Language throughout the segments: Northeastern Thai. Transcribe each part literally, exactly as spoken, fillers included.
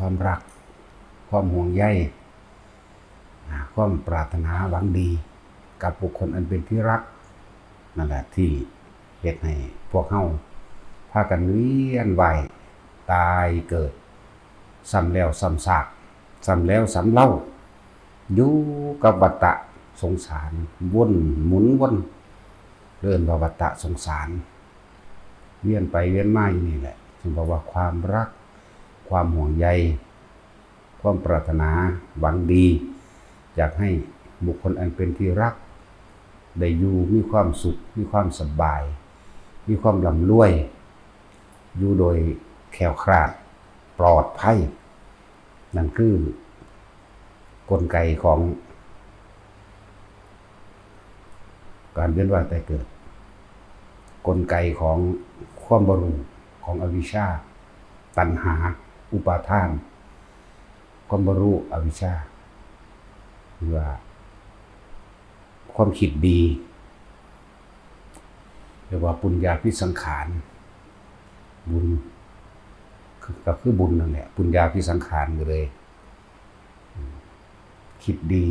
ความรัก ความห่วงใย อ่า ความปรารถนาหวังดีกับบุคคลอันเป็นที่รัก นั่นแหละที่เฮ็ดให้พวกเฮาพากันเวียนว่ายตายเกิด ซ้ำแล้วซ้ำซาก ซ้ำแล้วซ้ำเล่า อยู่กับวัฏฏะสงสาร วนหมุนวน เอิ้นว่าวัฏฏะสงสาร เวียนไปเวียนมาอยู่นี่แหละ จึงบอกว่าความรัก ความห่วงใย ความปรารถนาหวังดี อยากให้บุคคลอันเป็นที่รัก ได้อยู่มีความสุข มีความสบาย มีความร่ำรวย อยู่โดยแคล้วคลาดปลอดภัย นั่นคือกลไกของการเวียนว่ายตายเกิด กลไกของความบ่รู้ ของอวิชชา ตัณหา อุปาทาน ความบ่รู้ อวิชชา หรือว่าความคิดดี เรียกว่าปุญญาภิสังขาร บุญ คือ ก็คือบุญนั่นแหละ ปุญญาภิสังขารก็เลย อืม คิดดี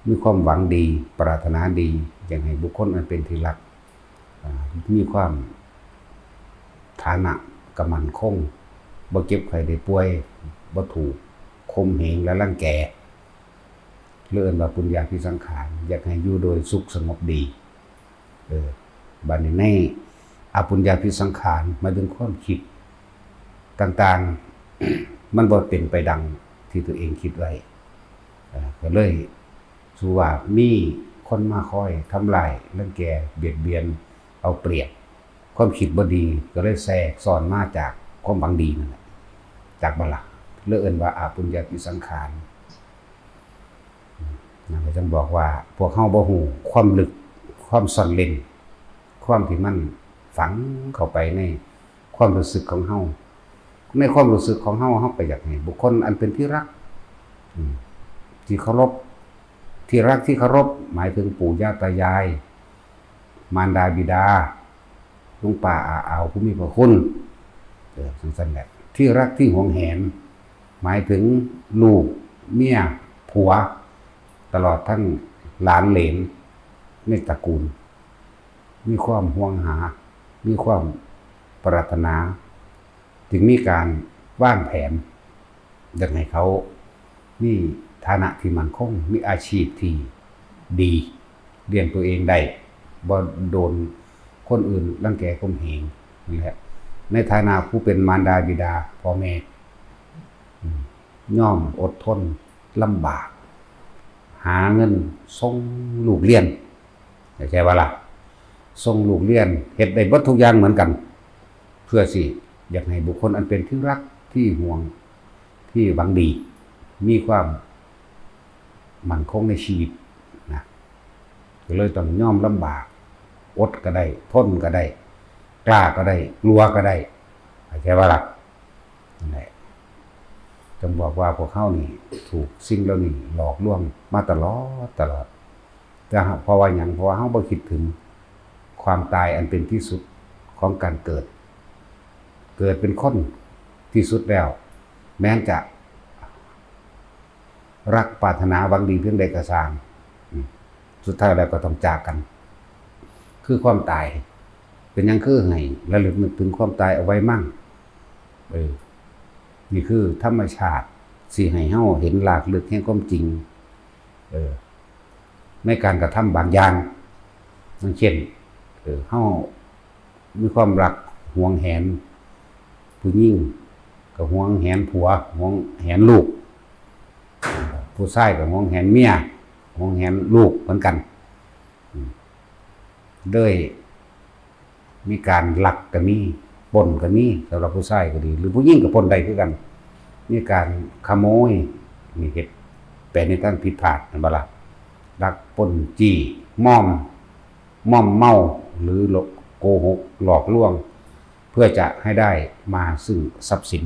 มีความหวังดี ปรารถนาดี อยากให้บุคคลอันเป็นที่รัก อ่า มีความฐานะก็มั่นคง บ่เจ็บไข้ได้ป่วย บ่ถูกข่มเหงและรังแก เรียกว่าปุญญาภิสังขาร อยากให้อยู่โดยสุขสงบดี เออ บัดนี้ในอปุญญาภิสังขาร หมายถึงความคิดต่างๆ มันบ่เป็นไปดังที่ตัวเองคิดไว้ เออ ก็เลยสู่ว่ามีคนมาคอยทำร้าย รังแก เบียดเบียน เอาเปรียบ ความคิดบ่ดีก็เลยแทรกซ้อนมาจากความหวังดีนั่นแหละ จักบ่ล่ะ เลยเอิ้นว่าอปุญญาภิสังขาร นั่นก็จั่งบอกว่าพวกเฮาบ่ฮู้ความลึก ความซ่อนเร้น ความที่มันฝังเข้าไปในความรู้สึกของเฮา ในความรู้สึกของเฮา เฮาก็อยากให้บุคคลอันเป็นที่รัก อืม ที่เคารพ ที่รักที่เคารพ หมายถึงปู่ย่าตายาย มารดาบิดา ลุงป้าอาอาวผู้มีพระคุณ เออ จั่งซั้นแหละ ที่รักที่หวงแหน หมายถึงลูก เมีย ผัว ตลอดทั้งหลานเหลนในตระกูล มีความห่วงหา มีความปรารถนา จึงมีการวางแผน อยากให้เขามีฐานะที่มั่นคง มีอาชีพที่ดี เลี้ยงตัวเองได้ บ่โดนคนอื่นรังแกข่มเหง นั่นแหละ ในฐานะผู้เป็นมารดาบิดาพ่อแม่ อืม ยอมอดทนลำบาก หาเงินส่งลูกเรียน เข้าใจบ่ล่ะ ส่งลูกเรียน เฮ็ดได้เบิดทุกอย่างเหมือนกัน เพื่อสิอยากให้บุคคลอันเป็นที่รัก ที่ห่วง ที่หวังดี มีความมั่นคงในชีวิตนะ ก็เลยต้องยอมลำบาก อดก็ได้ ทนก็ได้ กล้าก็ได้ กลัวก็ได้ เข้าใจบ่ล่ะ นั่นแหละ จั่งบอกว่าพวกเฮานี่ถูกสิ่งเหล่านี้หลอกลวงมาตลอด ตลอด แต่เพราะว่าหยัง เพราะว่าเฮาบ่คิดถึงความตายอันเป็นที่สุดของการเกิด เกิดเป็นคนที่สุดแล้ว แม้นจะรักปรารถนาหวังดีเพียงใดก็ซ่าง อืม สุดท้ายแล้วก็ต้องจากกัน คือความตาย เป็นหยังคือให้ระลึกนึกถึงความตายเอาไว้มั่ง เออ นี่คือธรรมชาติ สิให้เฮาเห็นรากลึกแห่งความจริง เออ ในการกระทำบางอย่าง อย่างเช่น เออ เฮามีความรักหวงแหน ผู้หญิงก็หวงแหนผัว หวงแหนลูก ผู้ชายก็หวงแหนเมีย หวงแหนลูกเหมือนกัน อืม เลยมีการลักก็มี ปล้นก็มี สำหรับผู้ชายก็ดี หรือผู้หญิงก็ปล้นได้คือกัน มีการขโมย นี่เฮ็ดไปในทางผิดพลาด แม่นบ่ล่ะ ลักปล้นจี้ มอม มอมเมา หรือโกหกหลอกลวง เพื่อจะให้ได้มาซึ่งทรัพย์สิน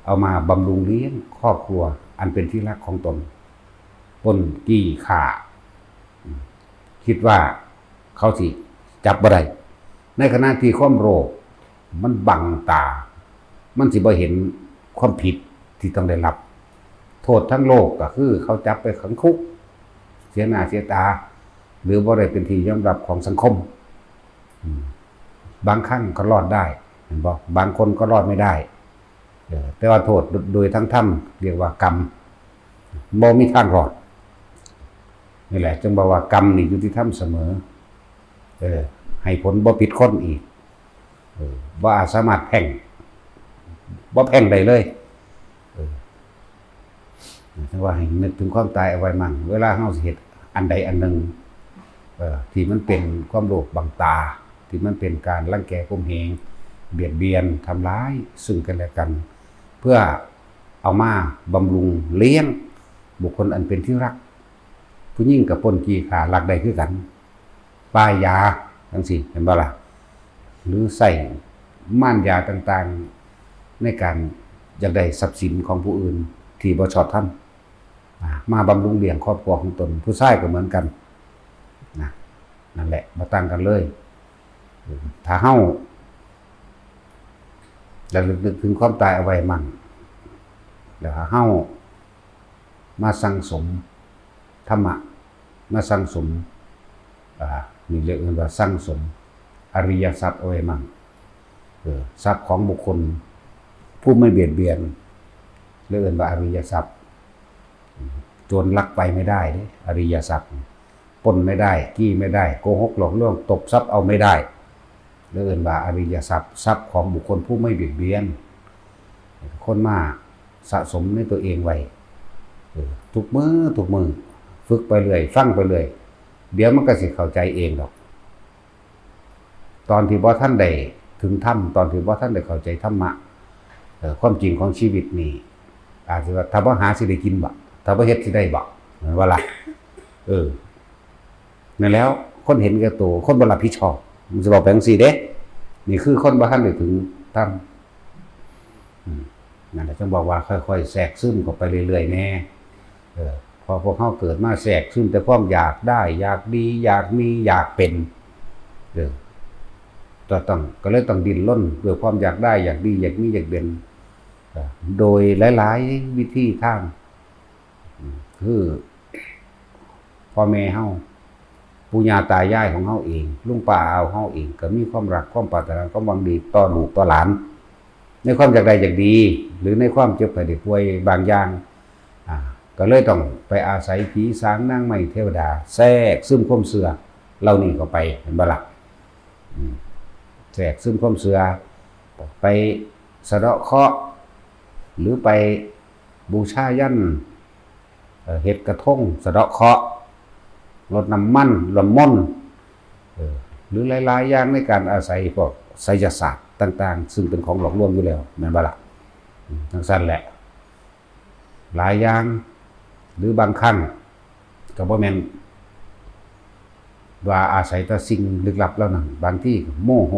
เอามาบำรุงเลี้ยงครอบครัวอันเป็นที่รักของตน ปล้นจี้ฆ่า คิดว่าเขาสิจับบ่ได้ ในขณะที่ความโลภมันบังตา มันสิบ่เห็น ความผิดที่ต้องได้รับ โทษทั้งโลกก็คือเขาจับไปขังคุก เสียหน้าเสียตา หรือบ่ได้เป็นที่ยอมรับของสังคม อืม บางครั้งก็รอดได้ เห็นบ่ บางคนก็รอดไม่ได้ เออ แต่ว่าโทษโดยทางธรรมเรียกว่ากรรม บ่มีทางรอด นี่แหละ จึงบอกว่ากรรมนี่ยุติธรรมเสมอ เออ ให้ผลบ่ผิดคนอีก เออ บ่อาจสามารถแพ่ง บ่แพ่งได้เลย เออ ถึงว่าให้นึกถึงความตายเอาไว้มั่ง เวลาเฮาสิเฮ็ดอันใดอันหนึ่ง เอ่อ ที่มันเป็นความโลภบังตา ที่มันเป็นการรังแกข่มเหง เบียดเบียน ทำร้ายซึ่งกันและกัน เพื่อเอามาบำรุงเลี้ยงบุคคลอันเป็นที่รัก ผู้หญิงก็ปล้นจี้ฆ่าลักได้คือกัน ป้ายยาจังซี้ เห็นบ่ล่ะ หรือใช้ม่านยาต่างๆ ในการอยากได้ทรัพย์สินของผู้อื่นที่บ่ชอบธรรม อ่า มาบำรุงเลี้ยงครอบครัวของตน ผู้ชายก็เหมือนกัน นะ นั่นแหละ บ่ต่างกันเลย ถ้าเฮาระลึกนึกถึงความตายเอาไว้มั่ง แล้วถ้าเฮามาสั่งสมธรรมะ มาสั่งสม อ่า นี่เรียกว่าสั่งสมอริยทรัพย์เอาไว้มั่ง เออ ทรัพย์ของบุคคลผู้ไม่เบียดเบียน เรียกว่าอริยทรัพย์ โจรลักไปไม่ได้เด้ อริยทรัพย์ ปล้นไม่ได้ จี้ไม่ได้ โกหกหลอกลวง ตบทรัพย์เอาไม่ได้ เรียกว่าอริยทรัพย์ ทรัพย์ของบุคคลผู้ไม่เบียดเบียน คนมาสะสมในตัวเองไว้ เออ ทุกมื้อ ทุกมื้อ ฝึกไปเรื่อย ฟังไปเรื่อย เดี๋ยวมันก็สิเข้าใจเองดอก ตอนที่บ่ทันได้ถึงธรรม ตอนที่บ่ทันได้เข้าใจธรรมะ เอ่อ ความจริงของชีวิตนี่ อาจสิว่า ถ้าบ่หาสิได้กินบ่ ถ้าบ่เฮ็ดสิได้บ่ แม่นบ่ล่ะ เออ นั่นแล้ว คนเห็นแก่ตัว คนบ่รับผิดชอบ มันสิบอกไปจังซี่เด้ นี่คือคนบ่ทันได้ถึงธรรม อืม นั่นแหละ จึงบอกว่าค่อยๆ แทรกซึมเข้าไปเรื่อยๆ แน่ เออ พอพวกเฮาเกิดมาแทรกซึมแต่ความอยากได้ อยากดี อยากมี อยากเป็น เออ ก็ต้อง ก็เลยต้องดิ้นรนด้วยความอยากได้ อยากดี อยากมี อยากเป็น เออ โดยหลายๆ วิธีทาง อืม คือ พ่อแม่เฮา ปู่ย่าตายายของเฮาเอง ลุงป้าอาเฮาเอง ก็มีความรัก ความปรารถนา ความหวังดีต่อลูกต่อหลาน ในความอยากได้อยากดี หรือในความเจ็บไข้ได้ป่วยบางอย่าง อ่า ก็เลยต้องไปอาศัยผีสางนางไม้เทวดา แทรกซึมความเชื่อเหล่านี้เข้าไป เห็นบ่ล่ะ อืม แทรกซึมความเชื่อ ไปสะเดาะเคราะห์ หรือไปบูชายัญ เอ่อ เฮ็ดกระทงสะเดาะเคราะห์ รดน้ำมัน น้ำมนต์ เออ หรือหลายๆ อย่างในการอาศัยพวกไสยศาสตร์ต่างๆ ซึ่งเป็นของหลอกลวงอยู่แล้ว แม่นบ่ล่ะ อืม จั่งซั้นแหละ หลายอย่าง หรือบางครั้ง ก็บ่แม่นว่าอาศัยแต่สิ่งลึกลับเหล่านั้น บางทีก็โมโห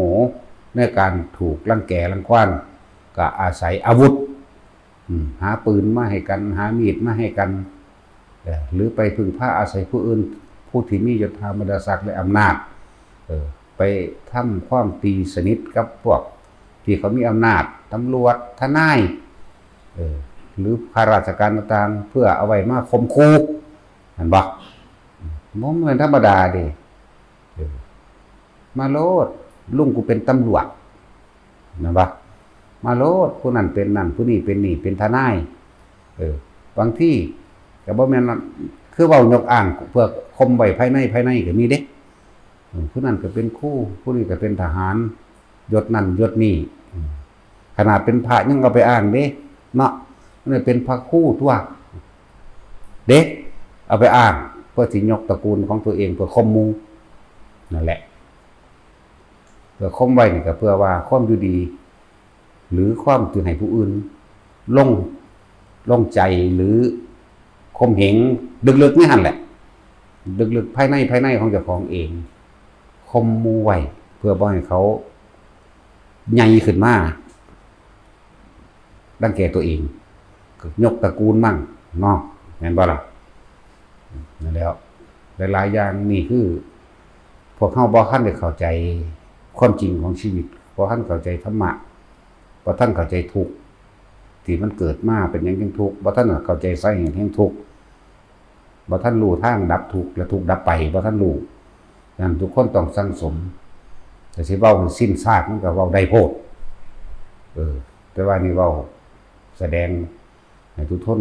ในการถูกรังแกรังควาน ก็อาศัยอาวุธ อืม หาปืนมาให้กัน หามีดมาให้กัน เอ่อ หรือไปพึ่งพาอาศัยผู้อื่น ผู้ที่มียศถาบรรดาศักดิ์และอำนาจ เอ่อ ไปทำความตีสนิทกับพวกที่เขามีอำนาจ ตำรวจ ทนาย เอ่อ หรือข้าราชการต่างๆ เพื่อเอาไว้มาข่มขู่ เห็นบ่ บ่แม่นธรรมดาเด้ เออ มาโลด ลุงกูเป็นตำรวจ แม่นบ่ มาโลด ผู้นั้นเป็นนั่น ผู้นี้เป็นนี่ เป็นทนาย เออ บางทีก็บ่แม่นว่า คือเว้ายกอ้างเพื่อข่มไว้ภายใน ภายในก็มีเด้ เออ ผู้นั้นก็เป็นครู ผู้นี้ก็เป็นทหาร ยศนั่นยศนี่ อืม ขนาดเป็นพระยังเอาไปอ้างเด้ เนาะ นี่เป็นพระครูตัว เด้ เอาไปอ้าง เพื่อสิยกตระกูลของตัวเอง เพื่อข่มหมู่ นั่นแหละ เพื่อข่มไว้นี่ก็เพื่อว่าความอยู่ดี หรือความที่ให้ผู้อื่นลง ลงใจ หรือข่มเหง ลึกๆ ในหั่นแหละ ลึกๆ ภายใน ภายในของเจ้าของเอง ข่มหมู่ไว้ เพื่อบ่ให้เขาใหญ่ขึ้นมา รังแกตัวเอง ยกตระกูลมั่งเนาะ แม่นบ่ล่ะ นั่นแหล้ว หลายๆ อย่างนี่คือ พวกเฮาบ่ทันได้เข้าใจความจริงของชีวิต บ่ทันเข้าใจธรรมะ บ่ทันเข้าใจทุกข์ ที่มันเกิดมาเป็นหยังจั่งทุกข์ บ่ทันเข้าใจสาเหตุแห่งทุกข์ บ่ทันรู้ทางดับทุกข์และทุกข์ดับไป บ่ทันรู้ ฉะนั้นทุกคนต้องสั่งสม แต่สิเว้าให้สิ้นซากมันก็เว้าได้โพด เออ แต่ว่านี่เว้าแสดงให้ทุกคน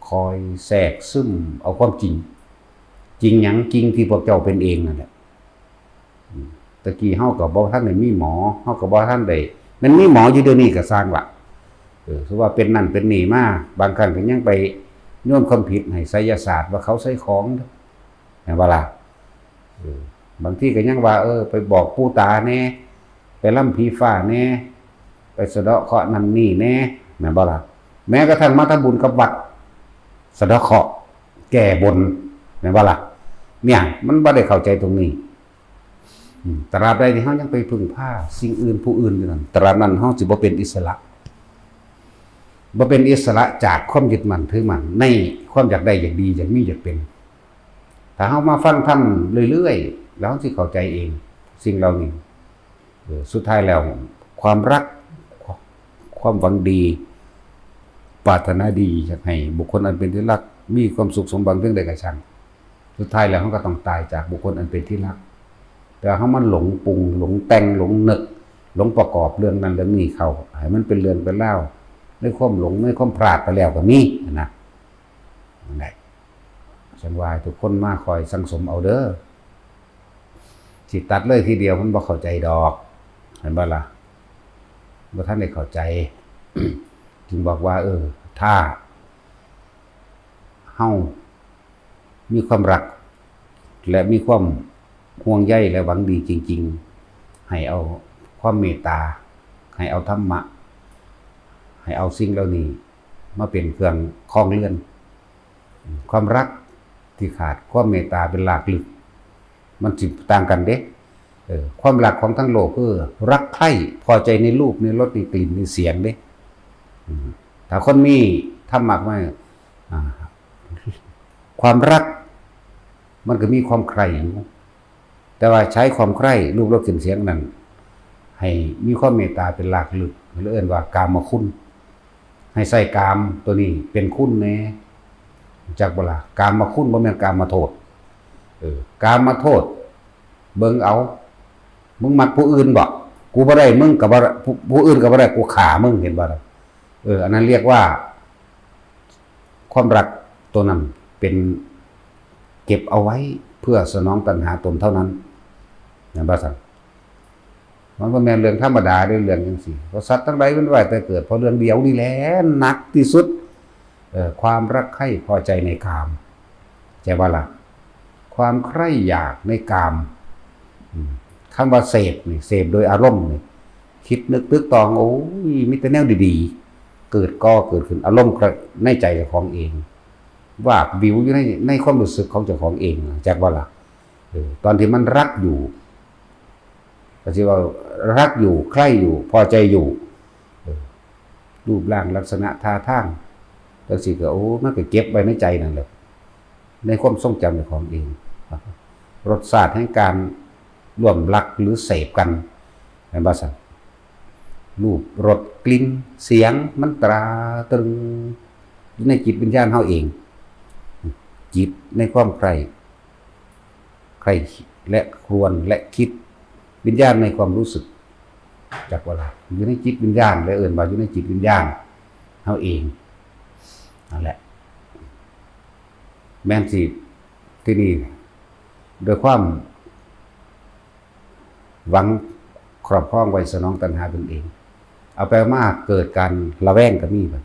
คอยแทรกซึมเอาความจริง จริงหยัง จริงที่พวกเจ้าเป็นเองนั่นแหละ อืม ตะกี้เฮาก็บ่ทันได้มีหมอ เฮาก็บ่ทันได้ แม่นมีหมออยู่เดี๋ยวนี้ก็ซ่างละ เออ ถือว่าเป็นนั่นเป็นนี่มา บางครั้งก็ยังไปโยนความผิดให้ไสยศาสตร์ว่าเขาใส่ของ แม่นบ่ล่ะ เออ บางทีก็ยังว่า เออ ไปบอกปู่ตาแหน่ ไปลำผีฟ้าแหน่ ไปสะเดาะเคราะห์นั่นนี่แหน่ แม่นบ่ล่ะ แม้กระทั่งมาทำบุญกับวัด สะเดาะเคราะห์ แก้บน แม่นบ่ล่ะ เนี่ย มันบ่ได้เข้าใจตรงนี้ อืม ตราบใดที่เฮายังไปพึ่งพาสิ่งอื่นผู้อื่นอยู่นั่น ตราบนั้นเฮาสิบ่เป็นอิสระ บ่เป็นอิสระจากความยึดมั่นถือมั่นในความอยากได้ อยากดี อยากมี อยากเป็น ถ้าเฮามาฟังธรรมเรื่อยๆ แล้วเฮาสิเข้าใจเอง สิ่งเหล่านี้ เออ สุดท้ายแล้ว ความรัก ความหวังดี ปรารถนาดี อยากให้บุคคลอันเป็นที่รัก มีความสุขสมหวังเพียงใดก็ช่าง สุดท้ายแล้วเฮาก็ต้องตายจากบุคคลอันเป็นที่รัก แต่เฮามันหลงปรุง หลงแต่ง หลงนึก หลงประกอบเรื่องนั้นเรื่องนี้เข้า ให้มันเป็นเรื่องเป็นราว ในความหลง ในความพลาดไปแล้วก็มีนะ นั่นแหละ จั่งว่าให้ทุกคนมาคอยสั่งสมเอาเด้อ สิตัดเลยทีเดียวมันบ่เข้าใจดอก แม่นบ่ล่ะ บ่ทันได้เข้าใจ จึงบอกว่า เออ ถ้าเฮามีความรัก และมีความห่วงใยและหวังดีจริงๆ ให้เอาความเมตตา ให้เอาธรรมะ ให้เอาสิ่งเหล่านี้มาเป็นเครื่องครองเรือน ความรักที่ขาดความเมตตาเป็นรากลึก มันสิต่างกันเด้ เออ ความรักของทั้งโลกคือรักใคร่พอใจในรูป ในรส ในกลิ่น ในเสียงเด้ อืม ถ้าคนมีธรรมะมา อ่า ความรัก มันก็มีความใคร่อยู่ แต่ว่าใช้ความใคร่รูป รส กลิ่น เสียงนั้น ให้มีความเมตตาเป็นรากลึก หรือเอิ้นว่ากามคุณ ให้ใช้กามตัวนี้เป็นคุณแหน่ จักบ่ล่ะ กามคุณ บ่แม่นกามโทษ เออ กามโทษ เบิ่งเอา มึงมักผู้อื่นบ่ กูบ่ได้ มึงก็บ่ได้ ผู้ ผู้อื่นก็บ่ได้ กูฆ่ามึง เห็นบ่ล่ะ เออ อันนั้นเรียกว่า ความรักตัวนั้นเป็นเก็บเอาไว้เพื่อสนองตัณหาตนเท่านั้น แม่นบ่ซั่น มันบ่แม่นเรื่องธรรมดาเด้ เรื่องจั่งซี้ เพราะสัตว์ทั้งหลายเวียนว่ายตายเกิด เพราะเรื่องเดียวนี่แหละ หนักที่สุด เอ่อ ความรักใคร่พอใจในกาม ใช่บ่ล่ะ ความใคร่อยากในกาม อืม คำว่าเสพนี่ เสพโดยอารมณ์นี่ คิดนึกตึกตอง โอ้ย มีแต่แนวดีๆ เกิดก่อเกิดขึ้น อารมณ์ในใจเจ้าของเอง วาบวิวอยู่ใน ในความรู้สึกของเจ้าของเอง จักบ่ล่ะ เออ ตอนที่มันรักอยู่ ก็สิว่ารักอยู่ ใคร่อยู่ พอใจอยู่ เออ รูปร่างลักษณะท่าทางจั่งซี้ก็ โอ้ มันก็เก็บไว้ในใจนั่นแหละ ในความทรงจำของเอง รสชาติแห่งการร่วมรักหรือเสพกัน แม่นบ่ซั่น รูป รส กลิ่น เสียง มันตราตรึงอยู่ในจิตวิญญาณเฮาเอง จิตในความใคร่ ใคร่และครวญและคิด วิญญาณในความรู้สึก จักบ่ล่ะ อยู่ในจิตวิญญาณ และเอิ้นว่าอยู่ในจิตวิญญาณเฮาเอง นั่นแหละ แม่นสิ ที่นี่ โดยความหวังครอบครองไว้สนองตัณหาตนเอง เอาไปมาเกิดการระแวงก็มีบัด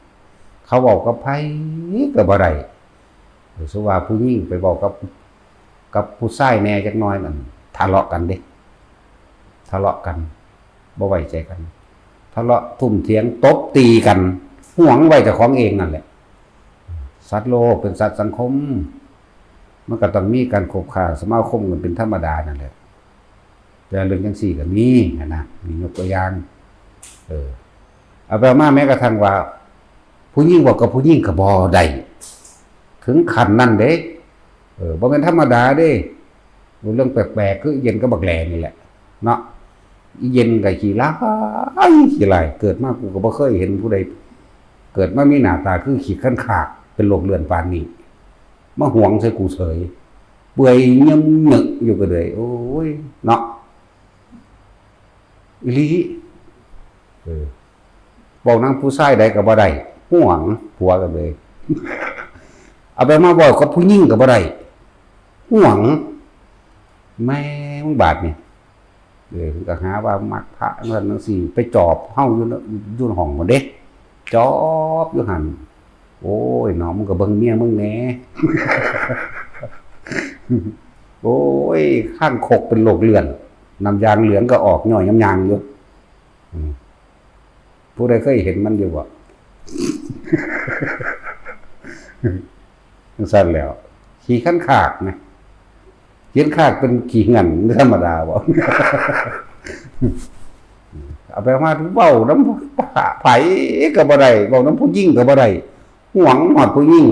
เขาเว้ากับไผก็บ่ได้ สมมุติว่าผู้หญิงไปเว้ากับ กับผู้ชายแหน่จักหน่อยนั่น ทะเลาะกันเด้ ทะเลาะกัน บ่ไว้ใจกัน ทะเลาะทุ่มเถียงตบตีกัน หวงไว้เจ้าของเองนั่นแหละ สัตว์โลกเป็นสัตว์สังคม มันก็ต้องมีการคบค้าสมาคมกันเป็นธรรมดานั่นแหละ แต่เรื่องจั่งซี้ก็มีหั้นนะ มียกตัวอย่าง เออ เอาไปเอามาแม้กระทั่งว่า ผู้หญิงเว้ากับผู้หญิงก็บ่ได้ ถึงขั้นนั้นเด้ เออ บ่แม่นธรรมดาเด้ เรื่องแปลกๆ คืออีเย็นกับบักแหล่นี่แหละ เนาะ อีเย็นก็ขี้ร้าย ขี้ร้าย เกิดมากูก็บ่เคยเห็นผู้ใด เกิดมามีหน้าตาคือขี้คันคาก เป็นโรคเลื่อนปานนี้ มาหวงใส่กูเสย เปื่อยเยิ่มเหนอะอยู่ก็เลย โอ้ย เนาะ อีหลี เออ เว้านำผู้ชายใดก็บ่ได้ หวงผัวก็เลย เอาไปมาเว้ากับผู้หญิงก็บ่ได้ หวง แม่มึงบาดนี่ เออ ก็หาว่ามักพระนั่นจั่งซี้ ไปจอบเฮาอยู่เนาะ อยู่ห้องหมดเด้ จอบอยู่หั่น โอ้ยเนาะ มึงก็เบิ่งเมียมึงแหน่ โอ้ย คางคกเป็นโรคเลื่อน น้ำยางเหลืองก็ออกย้อยน้ำยางอยู่ อืม ผู้ใดเคยเห็นมันอยู่บ่ จั่งซั่นแหล้ว ขี้คันคากนะ ขี้คันคากเป็นขี้เหื่อนธรรมดาบ่ เอาไปมาเว้านำไผก็บ่ได้ เว้านำผู้หญิงก็บ่ได้ หวงฮอดผู้หญิง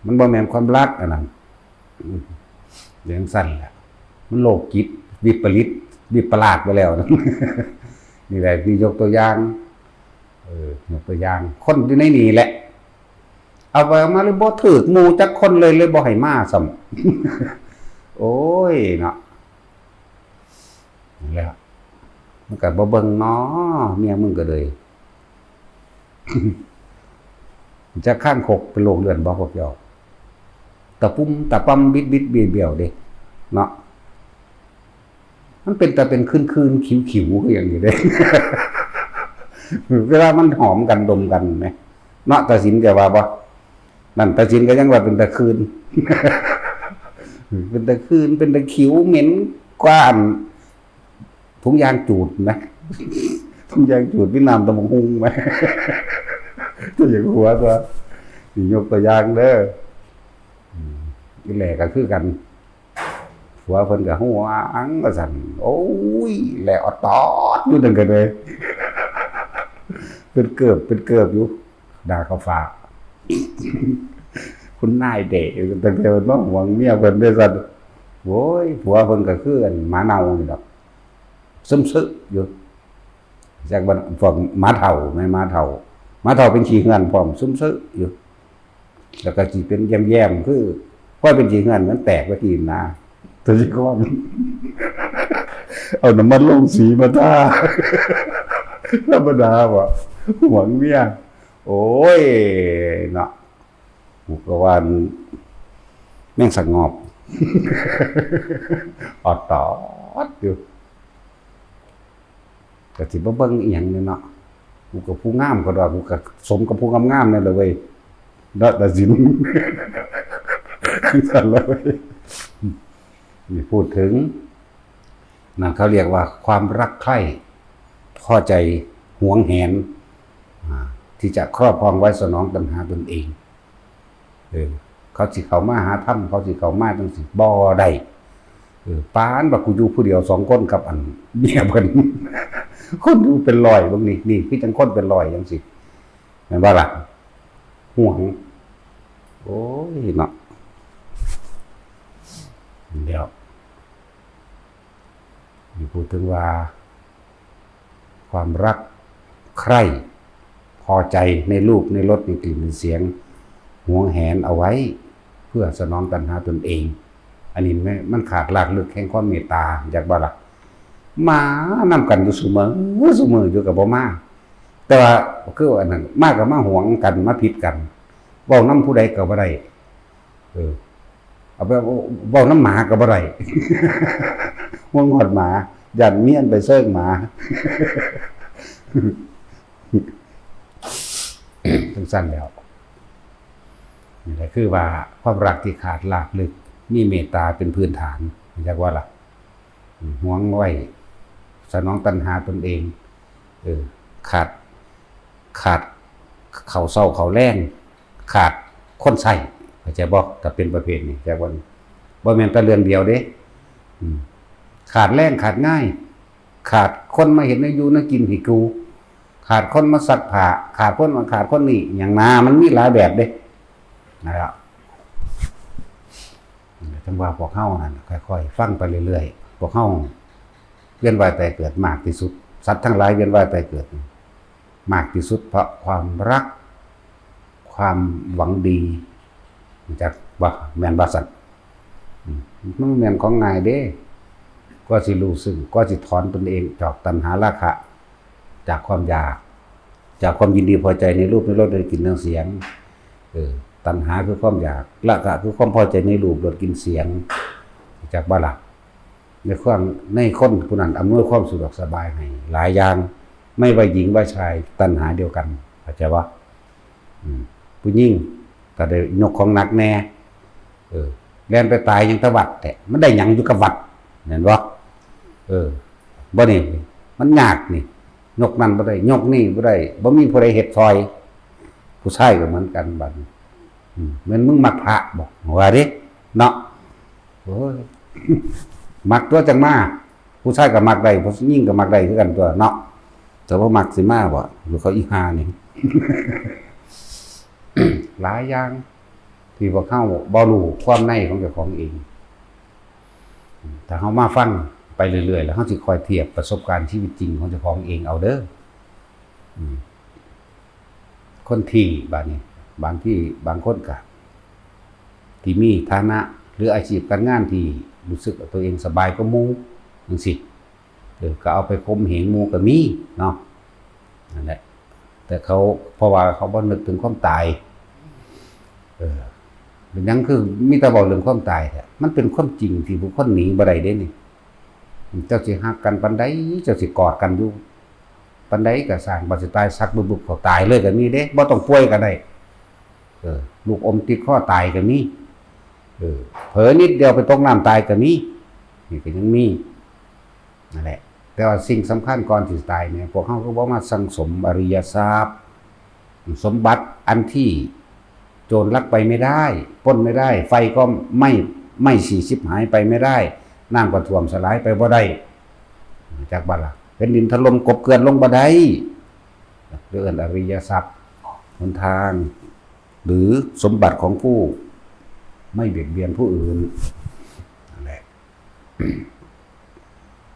มันบ่แม่นความรักอันนั้น อืม จั่งซั่นแหละ มันโรคจิตวิปริตวิปลาสไปแล้ว นี่แหละ นี่ยกตัวอย่าง เออ ยกตัวอย่าง คนอยู่ในนี่แหละ เอาไปเอามาเลยบ่ถืกหมู่จักคนเลย เลยบ่ให้มาซ้ำ โอ้ยเนาะ นั่นแหละ มันก็บ่เบิ่งน้อ เมียมึงก็เลย จักคางคกเป็นโรคเลื่อนบ่พวกเจ้า ตะปุ่มตะป่ำบิดบิดเบี้ยวเด้ เนาะ มันเป็นตาเป็นคืนๆ ขิวๆ คือหยังอยู่เด้ เวลามันหอมกันดมกันแหม เนาะ ตาสินแกว่าบ่ นั่น ตาสินก็ยังว่าเป็นตาคืน เป็นตาคืน เป็นตาขิวเหม็นกว่าอัน ถุงยางจูดนะ ถุงยางจูดมีน้ำตำบักหุ่งไหม ตัวอย่างหัวตัว นี่ยกตัวอย่างเด้อ อืม อีแหล่ก็คือกัน ผัวเพิ่นก็หวงว่าซั่น โอ้ย แหล่ออดตอดอยู่นั่นก็เลย เป็นเกิบ เป็นเกิบอยู่ ด่าเขาฟ้า คุณนายเด้ ตั้งแต่เพิ่นมาหวงเมียเพิ่นเด้ซั่น โอ้ย ผัวเพิ่นก็คืออันหมาเน่านี่ดอก ซุ่มซึอยู่ จักว่าพวกหมาเฒ่าแหม หมาเฒ่า หมาเฒ่าเป็นขี้เหื่อนพร้อม ซุ่มซึอยู่ แล้วก็สิเป็นแย้มๆ คือ ค่อยเป็นขี้เหื่อนมันแตกไปกินนะ ตัวนี้ก็ เอาน้ำมันลงสีมาทา ธรรมดาบ่ หวงเมีย โอ้ย เนาะ กูก็ว่าแม่งสงบ ออดตอดอยู่ ก็สิบ่เบิ่งอีหยังเนี่ยเนาะ กูก็ผู้งามก็ดอก กูก็สมกับผู้งามๆ นั่นแหละเว้ย เนาะ ตาสิน ซั่นละเว้ย นี่พูดถึง นั่นเขาเรียกว่าความรักใคร่ พอใจหวงแหน อ่า ที่จะครอบครองไว้สนองตัณหาตนเอง เออ เขาสิเข้ามาหาธรรม เขาสิเข้ามาจั่งซี้ บ่ได้ เออ ปานว่ากูอยู่ผู้เดียวสองคนกับอันเมียเพิ่น คนอยู่เป็นร้อยเบิ่งนี่ นี่คือจั่งคนเป็นร้อยจั่งซี้ แม่นบ่ล่ะ หวง โอ้ยเนาะ เดี๋ยว นี่พูดถึงว่า ความรักใคร่ พอใจในรูปในรสในกลิ่นในเสียง หวงแหนเอาไว้ เพื่อสนองตัณหาตนเอง อันนี้แม่น มันขาดรากลึกแห่งความเมตตา จักบ่ล่ะ มานำกันอยู่ซุมื้อ ซุมื้ออยู่ก็บ่มา แต่ว่าคืออันนั้น มาก็มาหวงกัน มาผิดกัน เว้านำผู้ใดก็บ่ได้ เออ เอาไปเว้านำหมาก็บ่ได้ หวงฮอดหมา ย้านเมียนไปเซิงหมา จั่งซั่นแหล้ว นี่แหละคือว่าความรักที่ขาดรากลึก มีเมตตาเป็นพื้นฐาน จักว่าล่ะ หวงไว้ สนองตัณหาตนเอง เออ ขาด ขาดข้าวเช้าข้าวแลง ขาดคนใช้ เข้าใจบ่ ถ้าเป็นประเภทนี้ จักว่า บ่แม่นแต่เรื่องเดียวเด้ อืม ขาดแรงขาดงาน ขาดคนมาเฮ็ดแนวอยู่แนวกินให้กู ขาดคนมาซักผ้า ขาดคนมา ขาดคนนี่ หยังนา มันมีหลายแบบเด้ นะครับ จั่งว่าพวกเฮานั่น ค่อยๆ ฟังไปเรื่อยๆ พวกเฮาเวียนว่ายตายเกิดมากที่สุด สัตว์ทั้งหลายเวียนว่ายตายเกิด มากที่สุดเพราะความรัก ความหวังดี รู้จักบ่ แม่นบ่ซั่น อืม มันแม่นของง่ายเด้ ก็สิรู้ซึ่ง ก็สิถอนตนเองจากตัณหาราคะ จากความอยาก จากความยินดีพอใจในรูปในรสในกลิ่นในเสียง เออ ตัณหาคือความอยาก ราคะคือความพอใจในรูปรสกลิ่นเสียง รู้จักบ่ล่ะ ในความ ในคนผู้นั้นอำนวยความสะดวกสบายให้หลายอย่าง ไม่ว่าหญิงว่าชาย ตัณหาเดียวกัน เข้าใจบ่ อืม ผู้หญิงก็ได้ยกของหนักแน่ เออ แล่นไปตายยังตะวัดแท้ มันได้หยังอยู่กับวัด แม่นบ่ เออ บ่นี่ มันยากนี่ ยกนั่นบ่ได้ ยกนี่บ่ได้ บ่มีผู้ใดเฮ็ดซอย ผู้ชายก็เหมือนกันบัดนี้ อืม แม่นมึงมักพระบ่ ว่าเด้ เนาะ โอ้ย มักตัวจั่งมา ผู้ชายก็มักได้ ผู้หญิงก็มักได้คือกันตัวเนาะ แต่บ่มักสิมาบ่ หรือเขาอีห่านี่ หลายอย่างที่พวกเฮาบ่รู้ความในของเจ้าของเอง ถ้าเฮามาฟังไปเรื่อยๆ แล้วเฮาสิคอยเทียบประสบการณ์ชีวิตจริงของเจ้าของเองเอาเด้อ อืม คนที่ บาดนี้ บางที่ บางคนก็ ที่มีฐานะ หรืออาชีพการงานที่รู้สึกว่าตัวเองสบายกว่าหมู่จั่งซี้ เออ ก็เอาไปข่มเหงหมู่ก็มีเนาะ นั่นแหละ แต่เขา เพราะว่าเขาบ่นึกถึงความตาย เออ เป็นหยังคือมีแต่เว้าเรื่องความตายแท้ มันเป็นความจริงที่บุคคลหนีบ่ได้เด้นี่ เจ้าสิฮักกันปานใด เจ้าสิกอดกันอยู่ปานใดก็ซ่าง บัดสิตายสักบึบๆ เขาตายเลยก็มีเด้ บ่ต้องป่วยก็ได้ เออ ลูกอมติดคอตายก็มี เออ เผลอนิดเดียวไปตกน้ำตายก็มี นี่ก็ยังมี นั่นแหละ แต่ว่าสิ่งสำคัญก่อนที่สิตายเนี่ย พวกเฮาก็บ่มาสั่งสมอริยทรัพย์ สมบัติอันที่โจรลักไปไม่ได้ ปล้นไม่ได้ ไฟก็ไหม้ ไหม้สี่สิบหายไปไม่ได้ น้ำก็ท่วมสลายไปบ่ได้ จักบ่ล่ะ แผ่นดินถล่มกลบเกลื่อนลงบ่ได้ เรื่องอริยทรัพย์ หนทาง หรือสมบัติของผู้ไม่เบียดเบียนผู้อื่น นั่นแหละ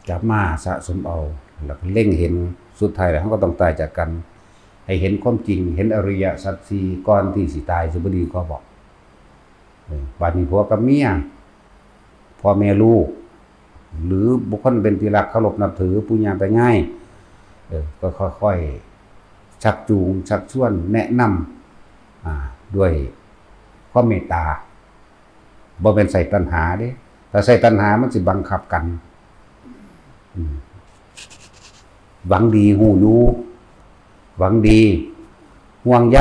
จับมาสะสมเอา แล้วก็เล็งเห็น สุดท้ายแล้วเราก็ต้องตายจากกัน ให้เห็นความจริง เห็นอริยสัจสี่ก่อนที่สิตาย สิบ่ดีกว่าบ่ เออ บาดนี้ผัวกับเมีย พ่อแม่ลูก หรือบุคคลเป็นที่รักเคารพนับถือ ปู่ย่าตายาย เออ ก็ค่อยๆ ชักจูง ชักชวน แนะนำ อ่า ด้วยความเมตตา บ่แม่นใส่ตัณหาเด้ ถ้าใส่ตัณหามันสิบังคับกัน อืม หวังดี ฮู้อยู่ หวังดี ห่วงใย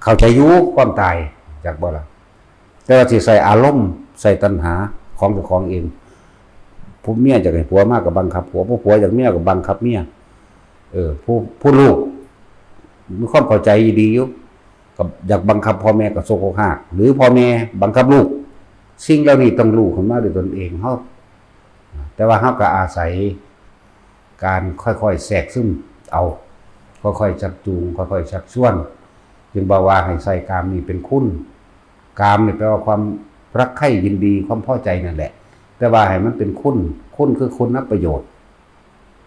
เข้าใจอยู่ความตาย จักบ่ล่ะ แต่ว่าสิใส่อารมณ์ ใส่ตัณหาของเจ้าของเอง ผู้เมียอยากให้ผัวมาก็บังคับผัว ผู้ผัวอยากเมียก็บังคับเมีย เออ ผู้ ผู้ลูกมีความเข้าใจดีอยู่ ก็อยากบังคับพ่อแม่กระโซกหัก หรือพ่อแม่บังคับลูก สิ่งเหล่านี้ต้องรู้ขึ้นมาด้วยตนเองเฮา แต่ว่าเฮาก็อาศัยการค่อยๆแทรกซึมเอา ค่อยๆชักจูง ค่อยๆชักชวน จึงบอกว่าให้ใส่กามนี้เป็นคุณ กามนี่แปลว่าความรักใคร่ยินดี ความพอใจนั่นแหละ แต่ว่าให้มันเป็นคุณ คุณคือคุณประโยชน์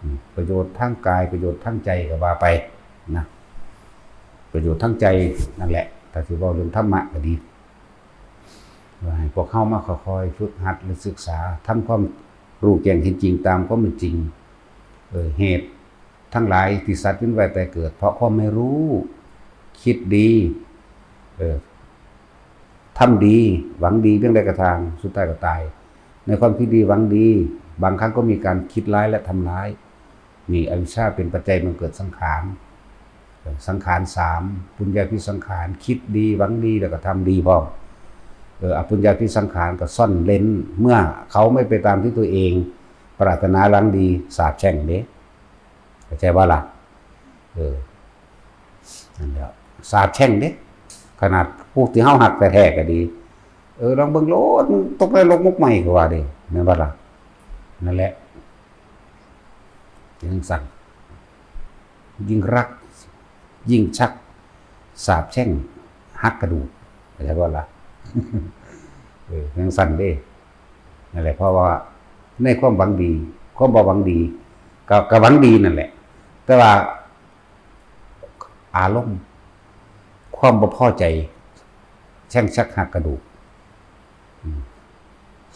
อืม ประโยชน์ทางกาย ประโยชน์ทางใจก็ว่าไปนะ ประโยชน์ทางใจนั่นแหละ ถ้าสิเว้าเรื่องธรรมะก็ดี ว่าให้พวกเฮามาค่อยๆฝึกหัดและศึกษา ทำความรู้แจ้งเห็นจริงตามความเป็นจริง เออ เหตุทั้งหลายที่สัตว์เวียนว่ายตายเกิด เพราะความไม่รู้ คิดดี เออ ทำดี หวังดีเพียงใดก็ตาม สุดท้ายก็ตาย ในความคิดดีหวังดี บางครั้งก็มีการคิดร้ายและทำร้าย นี่อวิชชาเป็นปัจจัยมันเกิดสังขาร สังขารสาม ปุญญาภิสังขาร คิดดีหวังดีแล้วก็ทำดีพร้อม เออ อปุญญาภิสังขารก็ซ่อนเร้น เมื่อเขาไม่ไปตามที่ตัวเองปรารถนาหวังดี สาปแช่งเด้ เข้าใจบ่ล่ะ เออ นั่นแหละ สาปแช่งเด้ ขนาดพวกที่เฮาฮักแท้ๆก็ดี เออ ลองเบิ่งโลด มึงตกนรกมกไหม้ก็ว่าเด้ แม่นบ่ล่ะ นั่นแหละ จั่งซั้น ยิ่งรัก ยิ่งชัก สาปแช่ง หักกระดูก เข้าใจบ่ล่ะ เออ จั่งซั้นเด้ นั่นแหละ เพราะว่าในความหวังดี ความบ่หวังดี ก็ ก็หวังดีนั่นแหละ แต่ว่าอารมณ์ความบ่พอใจ แช่งชักหักกระดูก อืม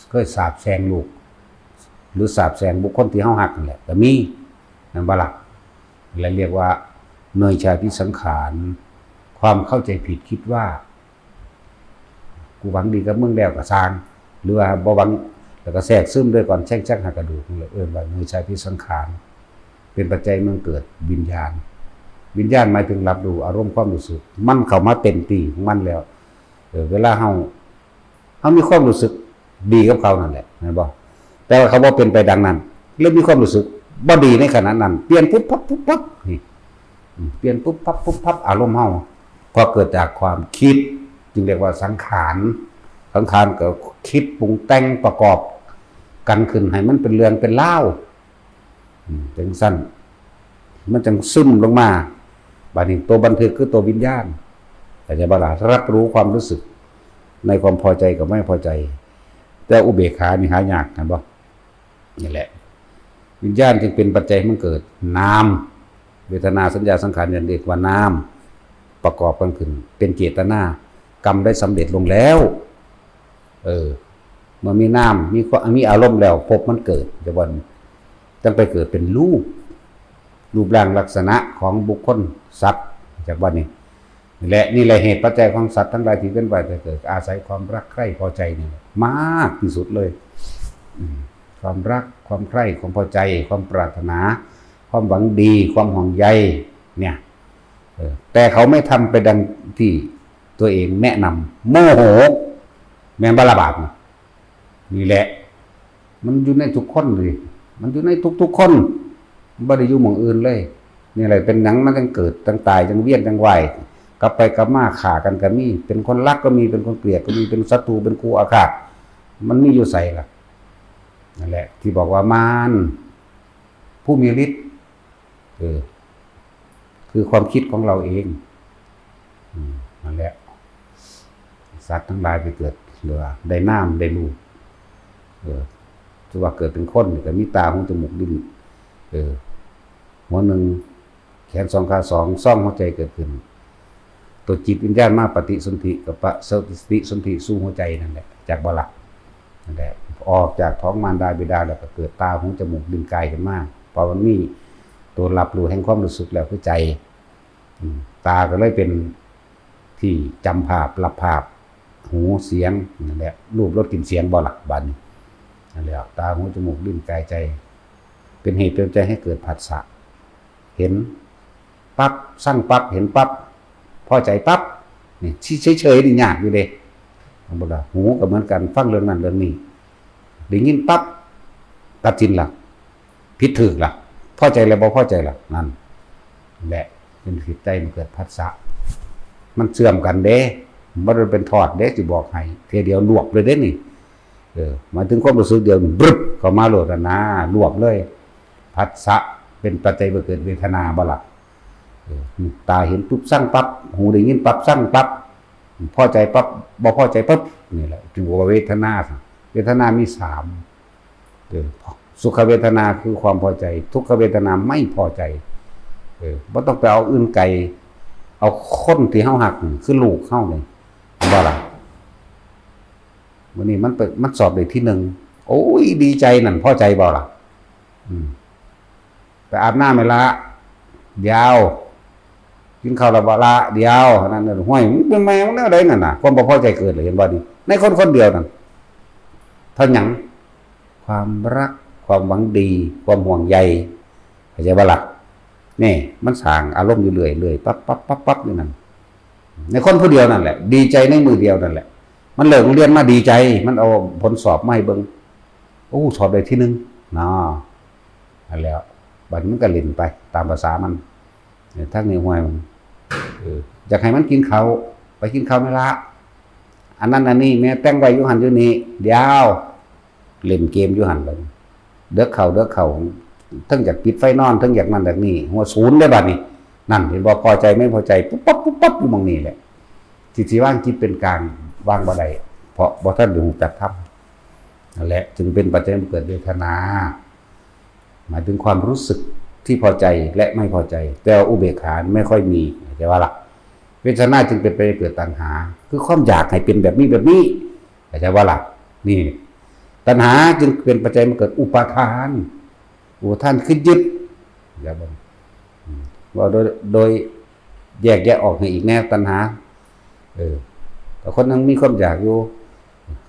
เคยสาปแช่งลูก หรือสาปแช่งบุคคลที่เฮาฮักนั่นแหละ ก็มี นั่นบ่ล่ะ และเรียกว่าเนยชาพิสังขาร ความเข้าใจผิดคิดว่า กูหวังดีกับมึงแล้วก็ซ่าง หรือว่าบ่หวัง แล้วก็แทรกซึมด้วยก่อนแช่งชักหักกระดูกนั่นแหละ เอิ้นว่าเนยชาพิสังขาร เป็นปัจจัยเมืองเกิดวิญญาณ วิญญาณหมายถึงรับรู้อารมณ์ความรู้สึก มันเข้ามาเต็มที่ของมันแล้ว เออ เวลาเฮา เฮามีความรู้สึกดีกับเขานั่นแหละแม่นบ่ แต่ว่าเขาบ่เป็นไปดังนั้น เลยมีความรู้สึกบ่ดีในขณะนั้น เปลี่ยนปุ๊บปั๊บปุ๊บปั๊บ นี่ อืม เปลี่ยนปุ๊บปั๊บปุ๊บปั๊บ อารมณ์เฮา ก็เกิดจากความคิด จึงเรียกว่าสังขาร สังขารก็คิดปรุงแต่งประกอบกันขึ้นให้มันเป็นเรื่องเป็นราว อืม จังซั่น มันจังซึมลงมา บาดนี้ตัวบันทึกคือตัววิญญาณ เข้าใจบ่ล่ะ รับรู้ความรู้สึกในความพอใจกับไม่พอใจ แต่อุเบกขานี่หายาก หันบ่ นี่แหละ วิญญาณจึงเป็นปัจจัยให้มันเกิดนาม เวทนา สัญญา สังขาร วิญญาณ เรียกว่านาม ประกอบกันขึ้น เป็นเจตนา กรรมได้สำเร็จลงแล้ว เออ เมื่อมีนาม มีความ มีอารมณ์แล้ว ภพมันเกิด จักวัน จังไปเกิดเป็นรูป รูปร่างลักษณะของบุคคล สัตว์ จักวันนี้ และนี่แหละเหตุปัจจัยของสัตว์ทั้งหลายที่เป็นไปแต่เกิด อาศัยความรักใคร่พอใจนี่แหละมากที่สุดเลย อืม ความรัก ความใคร่ ความพอใจ ความปรารถนา ความหวังดี ความห่วงใย เนี่ย เออ แต่เขาไม่ทำไปดังที่ตัวเองแนะนำ โมโห แม่นบ่ล่ะ บาปน่ะ นี่แหละ มันอยู่ในทุกคนเลย มันอยู่ในทุกๆคน มันบ่ได้อยู่หม่องอื่นเลย นี่แหละเป็นหยังมันจังเกิด จังตาย จังเวียน จังว่าย กลับไปกลับมาฆ่ากันก็มี เป็นคนรักก็มี เป็นคนเกลียดก็มี เป็นศัตรู เป็นคู่อาฆาต มันมีอยู่ไสล่ะ นั่นแหละ ที่บอกว่ามารผู้มีฤทธิ์ เออ คือความคิดของเราเอง อืม นั่นแหละ สัตว์ทั้งหลายไปเกิด หรือว่าได้นามได้รูป เออ ถือว่าเกิดเป็นคนนี่ก็มีตา หู จมูก ลิ้น เออ หัวหนึ่ง แขนสอง ขาสอง ซ่องหัวใจเกิดขึ้น ตัวจิตวิญญาณมาปฏิสนธิกับปฏิสนธิสู่หัวใจนั่นแหละ จักบ่ล่ะ นั่นแหละ ออกจากท้องมารดาบิดาแล้วก็เกิดตา หู จมูก ลิ้น กายขึ้นมา เพราะมันมีตัวรับรู้แห่งความรู้สึกแล้วคือใจ อืม ตาก็เลยเป็นที่จำภาพ รับภาพ หู เสียง นั่นแหละ รูป รส กลิ่น เสียง บ่ล่ะ บัดนี้ นั่นแหละ ตา หู จมูก ลิ้น กาย ใจ เป็นเหตุเป็นปัจจัยให้เกิดผัสสะ เห็นปั๊บ ซังปั๊บ เห็นปั๊บ พอใจปั๊บ นี่ เฉยๆ นี่ยากอยู่เด้ เห็นบ่ล่ะ หูก็เหมือนกัน ฟังเรื่องนั้นเรื่องนี้ ได้ยินปั๊บ ตัดสินล่ะ ผิดถูกล่ะ พอใจแล้วบ่พอใจล่ะ นั่นแหละ เป็นจิตใจมันเกิดผัสสะ มันเชื่อมกันเด้ บ่ได้เป็นทอดเด้ สิบอกให้ เทื่อเดียวรวบเลยเด้นี่ เออ หมายถึงความรู้สึกเดียวนี่ บรึบ เข้ามาโลดนะ รวบเลย ผัสสะเป็นปัจจัยให้เกิดเวทนาบ่ล่ะ เออ ตาเห็นปุ๊บซังปั๊บ หูได้ยินปั๊บซังปั๊บ พอใจปั๊บ บ่พอใจปั๊บ นี่แหละ จึงว่าเวทนา เวทนามีสาม เออ สุขเวทนาคือความพอใจ ทุกขเวทนาไม่พอใจ เออ บ่ต้องไปเอาอื่นไกล เอาคนที่เฮาฮักนี่ คือลูกเฮานี่ บ่ล่ะ มื้อนี้มันไป มันสอบได้ที่หนึ่ง โอ้ย ดีใจนั่น พอใจบ่ล่ะ อืม ไปอาบน้ำไหมละ เดี๋ยว กินข้าวแล้วบ่ละ เดี๋ยว นั่นน่ะ ห้วย มึงเป็นแม่มึงแนวใดนั่นน่ะ ความบ่พอใจเกิดเลย เห็นบ่นี่ ในคนคนเดียวนั่น เท่าหยัง ความรัก ความหวังดี ความห่วงใย เข้าใจบ่ล่ะ นี่ มันสร้างอารมณ์อยู่เรื่อยๆ ปั๊บปั๊บปั๊บปั๊บอยู่นั่น ในคนผู้เดียวนั่นแหละ ดีใจในมื้อเดียวนั่นแหละ มันเลิกโรงเรียนมาดีใจ มันเอาผลสอบมาให้เบิ่ง โอ้ สอบได้ที่หนึ่ง เนาะ นั่นแหละ บัดนี้มันก็เล่นไปตามภาษามัน เนี่ย ทางนี้ห้วยมัน เออ อยากให้มันกินข้าว ไปกินข้าวไหมละ อันนั้นอันนี้แม่แต่งไว้อยู่หั่นอยู่นี่ เดี๋ยว เล่นเกมอยู่หั่นบัดนี้ เดิกเข้า เดิกเข้า เทิงอยากปิดไฟนอน เทิงอยากนั่นอยากนี่ หัวศูนย์ได้บัดนี้ นั่น เห็นบ่ พอใจไม่พอใจ ปุ๊บปั๊บปุ๊บปั๊บอยู่หม่องนี้แหละ ที่สิวางจิตเป็นกลาง วางบ่ได้ เพราะบ่ทันได้รู้จักธรรม นั่นแหละ จึงเป็นปัจจัยให้เกิดเวทนา หมายถึงความรู้สึก ที่พอใจและไม่พอใจ แต่ว่าอุเบกขาไม่ค่อยมี เข้าใจว่าล่ะ เวทนาจึงเป็นไปเกิดตัณหา คือความอยากให้เป็นแบบนี้แบบนี้ เข้าใจว่าล่ะ นี่ ตัณหาจึงเป็นปัจจัยมาเกิดอุปาทาน อุปาทานคือยึด เข้าใจบ่ อืม ว่าโดย โดยแยกแยะออกให้อีกแน่ตัณหา เออ แต่คนยังมีความอยากอยู่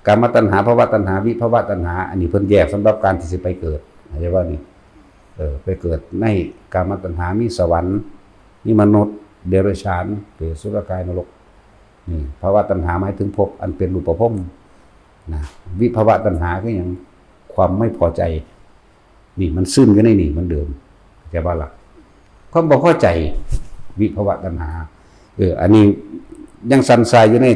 กามตัณหา ภวตัณหา วิภวตัณหา อันนี้เพิ่นแยกสำหรับการที่สิไปเกิด เข้าใจว่านี่ เออ ไปเกิดในกามตัณหา มีสวรรค์ มีมนุษย์ เดรัจฉาน เปรต อสุรกาย นรก นี่ ภวตัณหาหมายถึงภพอันเป็นรูปภพ นะ วิภวตัณหาคือหยัง ความไม่พอใจ นี่มันซึมอยู่ในนี่เหมือนเดิม เข้าใจบ่ล่ะ ความบ่พอใจ วิภวตัณหา เออ อันนี้ยังสั่นทรายอยู่ใน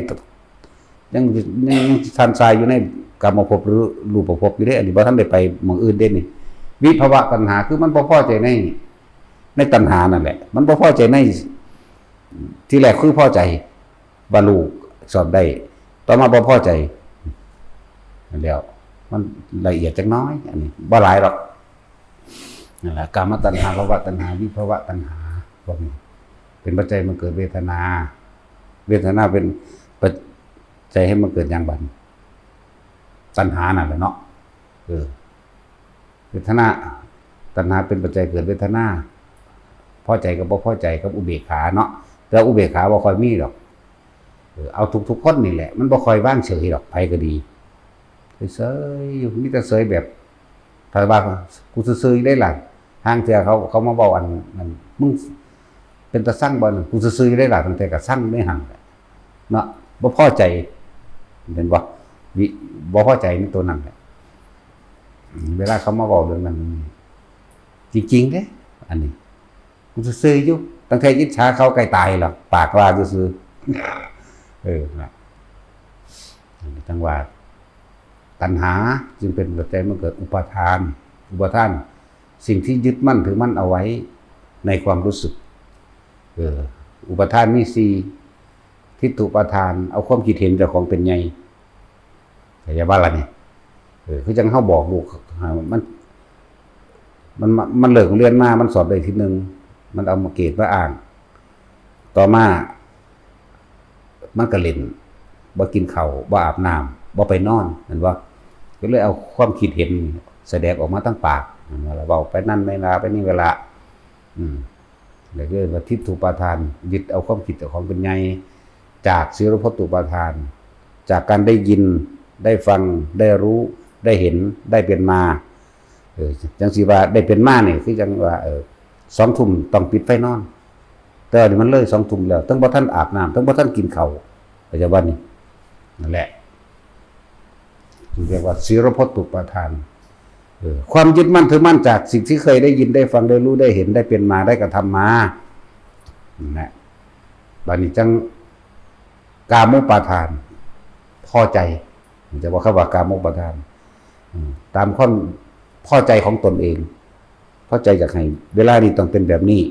ยัง ยัง ยังสั่นทรายอยู่ในกามภพหรือรูปภพอยู่เด้ อันนี้บ่ทันได้ไปหม่องอื่นเด้นี่ วิภวตัณหาคือมันบ่พอใจใน ในตัณหานั่นแหละ มันบ่พอใจใน ที่แรกคือพอใจ ว่าลูกสอบได้ ต่อมาบ่พอใจ นั่นแหล้ว มันละเอียดจักหน้อย อันนี้บ่หลายหรอก นั่นแหละ กามตัณหา ภวตัณหา วิภวตัณหา พวกนี้ เป็นปัจจัยมันเกิดเวทนา เวทนาเป็นปัจจัยให้มันเกิดหยังบัด ตัณหานั่นแหละเนาะ เออ เวทนา ตัณหาเป็นปัจจัยเกิดเวทนา พอใจกับบ่พอใจกับอุเบกขาเนาะ แต่อุเบกขาบ่ค่อยมีดอก เออ เอาทุกๆคนนี่แหละ มันบ่ค่อยวางเฉยดอก ไผก็ดี เฉยๆอยู่ มีแต่เฉยแบบ ถ้าว่ากูซื่อๆอยู่ได้ล่ะ ห่างเทื่อเขา เขามาเว้าอันนั้น มึงเป็นตาซังบ่นั่น กูซื่อๆอยู่ได้ล่ะ ตั้งแต่ก็ซังได้หั่นแหละ เนาะ บ่พอใจ เห็นบ่ วิ บ่พอใจในตัวนั้นแหละ เวลาเขามาเว้าเรื่องนั้น จริงๆเด้ อันนี้ กูซื่อๆอยู่ ตั้งแต่อิจฉาเขาใกล้ตายแล้ว ปากว่าซื่อๆ เออ นะ จังว่า ตัณหาจึงเป็นปัจจัยมันเกิดอุปาทาน อุปาทาน สิ่งที่ยึดมั่นถือมั่นเอาไว้ในความรู้สึก เออ อุปาทานมีสี่ ทิฏฐุปาทาน เอาความคิดเห็นเจ้าของเป็นใหญ่ เข้าใจบ่ล่ะนี่ เออ คือจังเฮาบอกลูก มัน มัน มันเลิกโรงเรียนมา มันสอบได้ที่หนึ่ง มันเอามาเกรดมาอ้าง ต่อมา มันก็เล่น บ่กินข้าว บ่อาบน้ำ บ่ไปนอน แม่นบ่ ก็เลยเอาความคิดเห็นแสดงออกมาทางปาก แม่นบ่ล่ะ เว้าไปนั่นเวลา ไปนี่เวลา อืม แล้วก็เรียกว่าทิฏฐุปาทาน ยึดเอาความคิดเจ้าของเป็นใหญ่ จากสีรพจน์อุปาทาน จากการได้ยิน ได้ฟัง ได้รู้ ได้เห็น ได้เป็นมา เออ จังสิว่าได้เป็นมานี่ คือจังว่า เออ สองทุ่มต้องปิดไฟนอน แต่ว่านี่มันเลยสองทุ่มแล้ว ทั้งบ่ทันอาบน้ำ ทั้งบ่ทันกินข้าว เข้าใจบ่นี่ นั่นแหละ เรียกว่าสีรพจน์อุปาทาน เออ ความยึดมั่นถือมั่นจากสิ่งที่เคยได้ยิน ได้ฟัง ได้รู้ ได้เห็น ได้เป็นมา ได้กระทำมา นั่นแหละ บัดนี้จัง กามุปาทาน พอใจ จะว่าคำว่ากามุปาทาน อืม ตามความพอใจของตนเอง พอใจอยากให้เวลานี้ต้องเป็นแบบนี้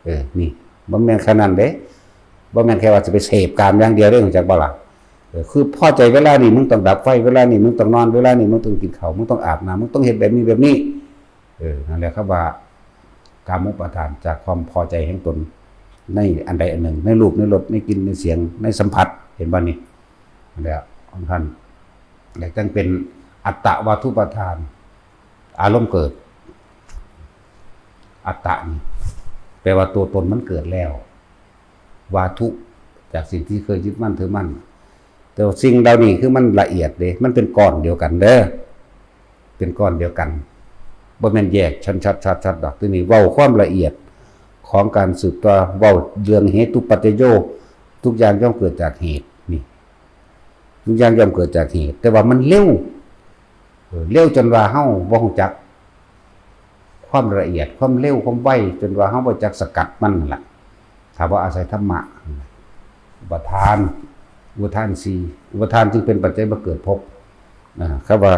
เออ นี่ บ่แม่นแค่นั้นเด้ บ่แม่นแค่ว่าจะไปเสพกามอย่างเดียวเด้ รู้จักบ่ล่ะ เออ คือพอใจเวลานี้มึงต้องดับไฟ เวลานี้มึงต้องนอน เวลานี้มึงต้องกินข้าว มึงต้องอาบน้ำ มึงต้องเฮ็ดแบบนี้แบบนี้ เออ นั่นแหละครับว่า กามุปาทานจากความพอใจแห่งตน ในอันใดอันหนึ่ง ในรูป ในรส ในกลิ่น ในเสียง ในสัมผัส เห็นบ่นี่ นั่นแหละของท่าน แล้วจังเป็นอัตตวาทุปาทาน อารมณ์เกิด อัตตะนี่ แปลว่าตัวตนมันเกิดแล้ว วาทุ จากสิ่งที่เคยยึดมั่นถือมั่น แต่ว่าสิ่งเหล่านี้คือมันละเอียดเด้ มันเป็นก้อนเดียวกันเด้อ เป็นก้อนเดียวกัน บ่แม่นแยกชั้นชัดชัดชัดดอก ทีนี้เว้าความละเอียดของการสืบต่อ เว้าเรื่องเหตุปัจจโย ทุกอย่างย่อมเกิดจากเหตุ นี่ ทุกอย่างย่อมเกิดจากเหตุ แต่ว่ามันเร็ว เออ เร็วจนว่าเฮาบ่รู้จัก ความละเอียด ความเร็ว ความไว จนว่าเฮาบ่จักสกัดมันนั่นล่ะ ถ้าบ่อาศัยธรรมะ อุปาทาน อุปาทานสี่ อุปาทานจึงเป็นปัจจัยมาเกิดภพ อ่า ครับว่า